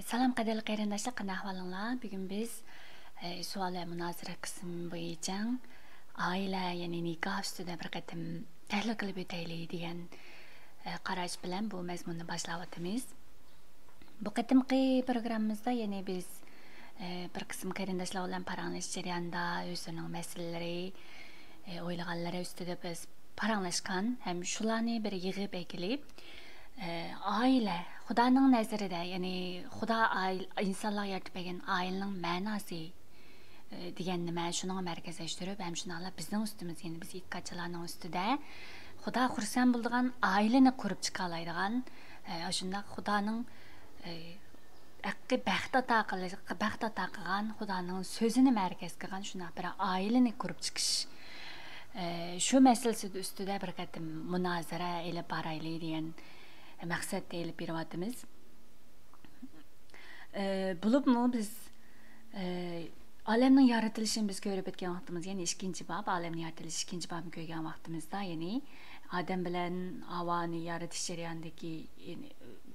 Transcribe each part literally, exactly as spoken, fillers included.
سالام قەدىرلىك قېرىنداشلار، قانداق ئەھۋالىڭلار؟ بۈگۈن بىز، ئە، سوئال ۋە مۇنازىرە قىسمى بويىچە ئائىلە، يەنى نىكاھ ئۈستىدە بىر قېتىم تەھلىل قىلىپ ئۆتەيلى دېگەن، ئە، قاراش بىلەن بۇ مەزمۇننى باشلاۋاتىمىز. بۇ قېتىمقى پروگراممىمىزدا يەنى بىز، ئە، بىر قىسىم قېرىنداشلار بىلەن پاراڭلىشىش جەريانىدا ئۆزلىرىنىڭ مەسىلىلىرى، ئە، ئويلىغانلىرى ئۈستىدە بىز پاراڭلاشقان ھەم شۇلارنى بىر يىغىپ ئەكېلىپ، ئە، ئائىلە، خۇدانىڭ نەزىرىدە، يەنى خۇدا ئائىل-، ئىنسانلارغا يارىتىپ بەرگەن ئائىلىنىڭ مەناسى، ئە، دېگەن نېمە، شۇنىڭغا مەركەزلەشتۈرۈپ، ھەم شۇنداقلا بىزنىڭ ئۈستىمىزگە، يەنى بىز ئېتىقادچىلارنىڭ ئۈستىدە خۇدا خۇرسەن بولىدىغان ئائىلىنى قۇرۇپ چىقالايدىغان، ئە، ئاشۇنداق خۇدانىڭ، ئە، ھەققى بەخت ئاتا قىلىش، بەخت ئاتا قىلغان، خۇدانىڭ سۆزىنى مەركەز قىلغان شۇنداق بىر ئائىلىنى قۇرۇپ چىقىش، ئە، شۇ مەسىلىسى ئۈستىدە بىر قېتىم مۇنازىرە ئېلىپ بارايلى دېگەن مەقسەتتە ئېلىپ بېرىۋاتىمىز. ئە، بولۇپمۇ بىز، ئە، ئالەمنىڭ يارىتىلىشىنى بىز كۆرۈپ ئۆتكەن ۋاقتىمىز، يەنى ئىككىنچى باب، ئالەمنىڭ يارىتىلىشى ئىككىنچى بابنى كۆرگەن ۋاقتىمىزدا، يەنى ئادەم بىلەن ھاۋانى يارىتىش جەريانىدىكى، يەنى،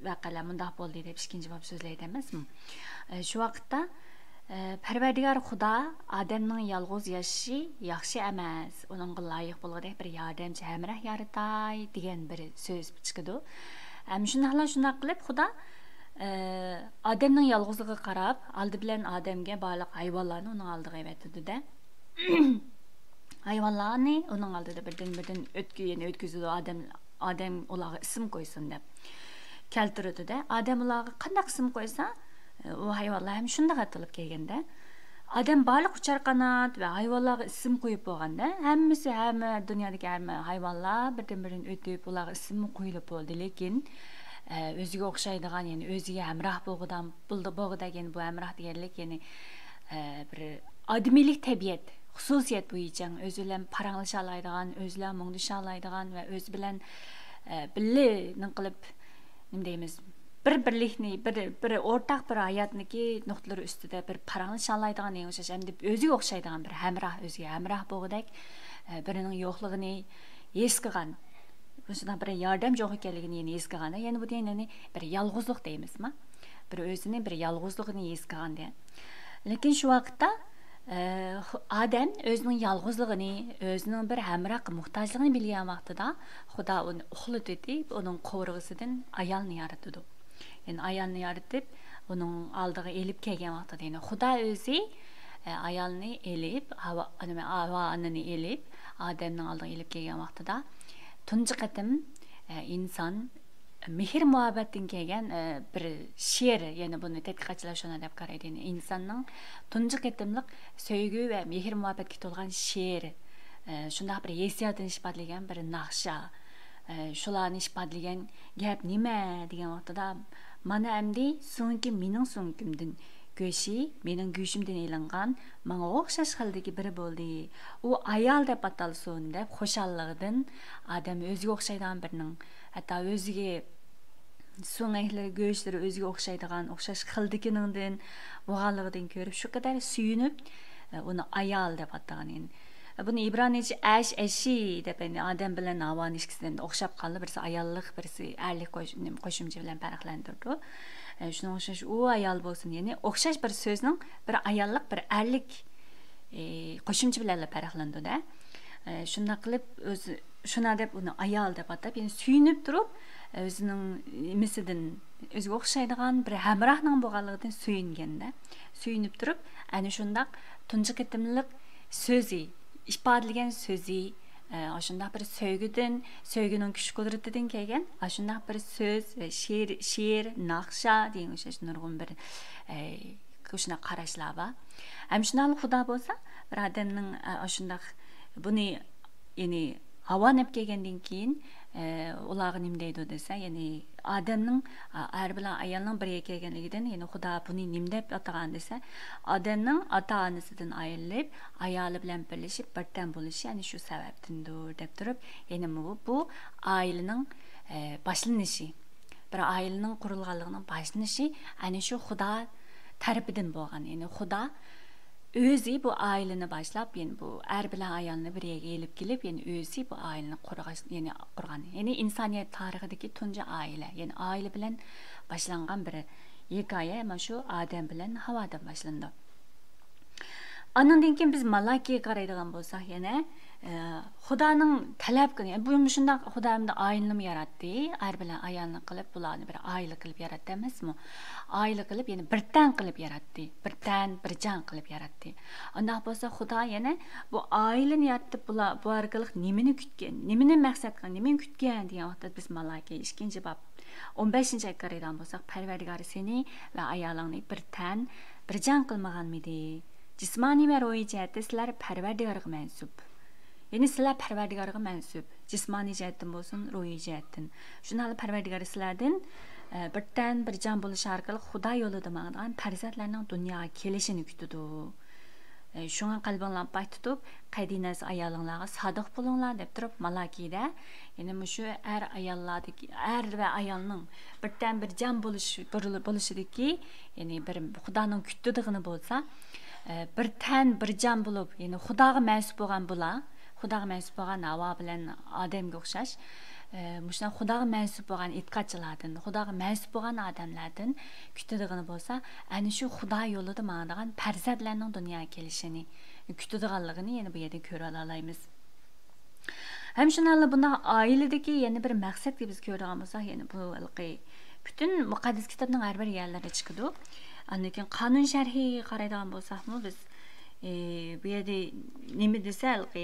ۋەقەلەر مۇنداق بولدى دەپ ئىككىنچى باب سۆزلەيدۇ ئەمەسمۇ؟ ئە، شۇ ۋاقىتتا، ئە، پەرۋەردىگار خۇدا ئادەمنىڭ يالغۇز ياشىشى ياخشى ئەمەس، ئۇنىڭغا لايىق بولغۇدەك بىر ياردەمچى ھەمراھ يارىتاي دېگەن بىر سۆز چىقىدۇ. ھەم شۇنداقلا شۇنداق قىلىپ خۇدا، ئە، ئادەمنىڭ يالغۇزلۇقىغا قاراپ، ئالدى بىلەن ئادەمگە بارلىق ھايۋانلارنى ئۇنىڭ ئالدىغا ئەۋەتىدۇ-دە. ھايۋانلارنى ئۇنىڭ ئالدىدا بىردىن-بىردىن ئۆتكە-، يەنى ئۆتكۈزىدۇ. ئادەم، ئادەم ئۇلارغا ئىسىم قويسۇن دەپ كەلتۈرىدۇ-دە. ئادەم ئۇلارغا قانداق ئىسىم قويسا، ئۇ ھايۋانلار ھەم شۇنداق ئاتىلىپ كەلگەندە. ئادەم بارلىق ئۇچار قانات ۋە ھايۋانلارغا ئىسىم قويۇپ بولغاندا، ھەممىسى، ھەممە دۇنيادىكى ھەممە ھايۋانلار بىردىن-بىردىن ئۆتۈپ، ئۇلارغا ئىسىممۇ قويۇلۇپ بولدى. لېكىن، ئە، ئۆزىگە ئوخشايدىغان، يەنى ئۆزىگە ھەمراھ بولغۇدان-، بولدى-، بولغۇدەك، يەنى بۇ ھەمراھ دېگەنلىك، يەنى، ئە، بىر ئادىمىيلىك تەبىئەت، خۇسۇسىيەت بويىچە ئۆزى بىلەن پاراڭلىشالايدىغان، ئۆزى بىلەن مۇڭدىشالايدىغان ۋە ئۆزى بىلەن، ئە، بىللە نېمە قىلىپ، نېمە دەيمىز، بىر بىرلىكنى، بىر، بىر ئورتاق بىر ھاياتنىكى نۇقتىلىرى ئۈستىدە بىر پاراڭلىشالايدىغان، دېگەن ئوخشاش، ئەمدى ئۆزىگە ئوخشايدىغان بىر ھەمراھ، ئۆزىگە ھەمراھ بولغۇدەك، ئە، بىرىنىڭ يوقلۇقىنى ھېس قىلغان، مۇشۇنداق بىر ياردەمچى يوق ئىكەنلىكىنى يەنە ھېس قىلغان، يەنە بۇ دېگەن يەنى بىر يالغۇزلۇق دەيمىزما؟ بىر ئۆزىنى بىر يالغۇزلۇقىنى ھېس قىلغان دېگەن. لېكىن شۇ ۋاقىتتا، ئە، خۇ-، ئادەم ئۆزىنىڭ يالغۇزلۇقىنى، ئۆزىنىڭ بىر ھەمراھقا موھتاجلىقىنى بىلگەن ۋاقتىدا، خۇدا ئۇنى ئۇخلىتىۋېتىپ، ئۇنىڭ قوۋۇرغىسىدىن ئايالنى يارىتىدۇ. يەنى ئايالنى يارىتىپ، ئۇنىڭ ئالدىغا ئېلىپ كەلگەن ۋاقتىدا، يەنى خۇدا ئۆزى، ئە، ئايالنى ئېلىپ، ھاۋا، نېمە، ھاۋا ئانىنى ئېلىپ، ئادەمنىڭ ئالدىغا ئېلىپ كەلگەن ۋاقتىدا، تۇنجى قېتىم، ئە، ئىنسان مېھىر-مۇھەببەتتىن كەلگەن، ئە، بىر شېئىر، يەنى بۇنى تەتقىقاتچىلار شۇنداق دەپ قارايدۇ، يەنى ئىنساننىڭ تۇنجى قېتىملىق سۆيگۈ ۋە مېھىر-مۇھەببەتكە تولغان شېئىر، ئە، شۇنداق بىر ھېسسىياتىنى ئىپادىلىگەن بىر ناخشا، ئە، شۇلارنى ئىپادىلىگەن گەپ نېمە دېگەن ۋاقتىدا، مانا ئەمدى سۆڭىكىم مېنىڭ سۆڭىكىمدىن، گۆشى مېنىڭ گۆشۈمدىن ئېلىنغان، ماڭا ئوخشاش خىلدىكى بىرى بولدى. ئۇ ئايال دەپ ئاتالسۇن دەپ خۇشاللىقىدىن ئادەم ئۆزىگە ئوخشايدىغان بىرىنىڭ، ھەتتا ئۆزىگە سۆڭەكلىرى، گۆشلىرى ئۆزىگە ئوخشايدىغان، ئوخشاش خىلدىكىنىڭدىن بولغانلىقىدىن كۆرۈپ شۇ قەدەر سۆيۈنۈپ، ئۇنى ئايال دەپ ئاتىغان ئىدى. بۇنى ئىبرانىيچە ئەش ئەشى دەپ، يەنى ئادەم بىلەن ھاۋانى ئىككىسىدىن ئوخشاپ قالدى. بىرسى ئاياللىق، بىرسى ئەرلىك قوش-، نېمە، قوشۇمچە بىلەن پەرقلەندۈرىدۇ. ئە، شۇنىڭ ئۈچۈن ئۇ ئايال بولسۇن، يەنى ئوخشاش بىر سۆزنىڭ بىر ئاياللىق، بىر ئەرلىك، ئى، قوشۇمچە بىلەنلا پەرقلىنىدۇ-دە. ئە، شۇنداق قىلىپ ئۆزى شۇنا دەپ ئۇنى ئايال دەپ ئاتاپ، يەنى سۆيۈنۈپ تۇرۇپ، ئۆزىنىڭ نېمىسىدىن، ئۆزىگە ئوخشايدىغان بىر ھەمراھنىڭ بولغانلىقىدىن سۆيۈنگەندە، سۆيۈنۈپ تۇرۇپ، ئەنە شۇنداق تۇنجى قېتىملىق سۆزى، ئىپادىلىگەن سۆزى، ئە، ئاشۇنداق بىر سۆيگۈدىن، سۆيگۈنىڭ كۈچ قۇدرىتىدىن كەلگەن ئاشۇنداق بىر سۆز ۋە شېئىر، شېئىر، ناخشا دېگەن ئوخشاش نۇرغۇن بىر، ئە، شۇنداق قاراشلار بار. ھەم شۇنداقلا خۇدا بولسا بىر ئادەمنىڭ، ئە، ئاشۇنداق بۇنى، يەنى ھاۋانى ئەپ كەلگەندىن كېيىن، ئە، ئۇلارغا نېمە دەيدۇ دېسە، يەنى ئادەمنىڭ، ئە، ئەر بىلەن ئايالنىڭ بىر يەرگە كەلگەنلىكىدىن، يەنى خۇدا بۇنى نېمە دەپ ئاتىغان دېسە، ئادەمنىڭ ئاتا-ئانىسىدىن ئايرىلىپ، ئايالى بىلەن بىرلىشىپ بىردەم بولۇشى ئەنە شۇ سەۋەبتىندۇر دەپ تۇرۇپ، يەنى بۇ، بۇ ئائىلىنىڭ، ئە، باشلىنىشى، بىر ئائىلىنىڭ قۇرۇلغانلىقىنىڭ باشلىنىشى ئەنە شۇ خۇدا تەرىپىدىن بولغان. يەنى خۇدا ئۆزى بۇ ئائىلىنى باشلاپ، يەنى بۇ ئەر بىلەن ئايالنى بىر يەرگە ئېلىپ كېلىپ، يەنى ئۆزى بۇ ئائىلىنى قۇرغاچ-، يەنى قۇرغان. يەنى ئىنسانىيەت تارىخىدىكى تۇنجى ئائىلە، يەنى ئائىلە بىلەن باشلانغان بىر ھېكايە مانا شۇ ئادەم بىلەن ھاۋادىن باشلىنىدۇ. ئانىڭدىن كېيىن بىز مالاكىيگە قارايدىغان بولساق يەنە، ئە، خۇدانىڭ تەلەپ قىلغان، بۇ مۇشۇنداق خۇدا ئەمدى ئائىلىنىمۇ ياراتتى، ئەر بىلەن ئايالنى قىلىپ، بۇلارنى بىر ئائىلە قىلىپ ياراتتى ئەمەسمۇ؟ ئائىلە قىلىپ، يەنە بىر تەن قىلىپ ياراتتى، بىر تەن، بىر جان قىلىپ ياراتتى. ئانداق بولسا خۇدا يەنە بۇ ئائىلىنى يارىتىپ، بۇلار، بۇ ئارقىلىق نېمىنى كۈتكەن، نېمىنى مەقسەت قىلغان، نېمىنى كۈتكەن دېگەن ۋاقىتتا بىز مالاكىي ئىككىنچى باب ئون بەشىنچى ئايەتكە قارايدىغان بولساق، پەرۋەردىگار سېنى ۋە ئايالىڭنى بىر تەن، بىر جان قىلمىغانمىدى؟ جىسمانىي ۋە روھىي جەھەتتە سىلەر پەرۋەردىگارغا مەنسۇپ. يەنى سىلەر پەرۋەردىگارغا مەنسۇپ. جىسمانىي جەھەتتىن بولسۇن، روھىي جەھەتتىن. شۇنداقلا پەرۋەردىگار سىلەردىن، ئە، بىر تەن، بىر جان بولۇش ئارقىلىق خۇدا يولىدا ماڭىدىغان پەرزەنتلەرنىڭ دۇنياغا كېلىشىنى كۈتىدۇ. ئە، شۇڭا قەلبىڭلارنى پاك تۇتۇپ، قەدىنەس ئايالىڭلارغا سادىق بولۇڭلار، دەپ تۇرۇپ، مالاكىيدە، يەنى مۇشۇ ئەر ئاياللاردىكى، ئەر ۋە ئايالنىڭ بىر تەن، بىر جان بولۇش، بولۇشىدىكى، يەنى بىر خۇدانىڭ كۈتىدىغىنى بولسا، ئە، بىر تەن، بىر جان بولۇپ، يەنى خۇداغا مەنسۇپ بولغان بۇلار، خۇداغا مەنسۇپ بولغان ھاۋا بىلەن ئادەمگە ئوخشاش، ئە، مۇشۇنداق خۇداغا مەنسۇپ بولغان ئېتىقادچىلاردىن، خۇداغا مەنسۇپ بولغان ئادەملەردىن كۈتىدىغىنى بولسا، ئەنە شۇ خۇدا يولىدا ماڭىدىغان پەرزەنتلەرنىڭ دۇنياغا كېلىشىنى كۈتىدىغانلىقىنى يەنە بۇ يەردىن كۆرۈۋالالايمىز. ھەم شۇنداقلا بۇنداق ئائىلىدىكى يەنە بىر مەقسەتكە بىز كۆرىدىغان بولساق، يەنە بۇ ھېلىقى پۈتۈن مۇقەددەس كىتابنىڭ ھەر بىر يەرلىرىدە چىقىدۇ. ئاندىن كېيىن قانۇن شەرھىگە قارايدىغان بولساقمۇ بىز، ئى، بۇ يەردە نېمە دېسە، ھېلىقى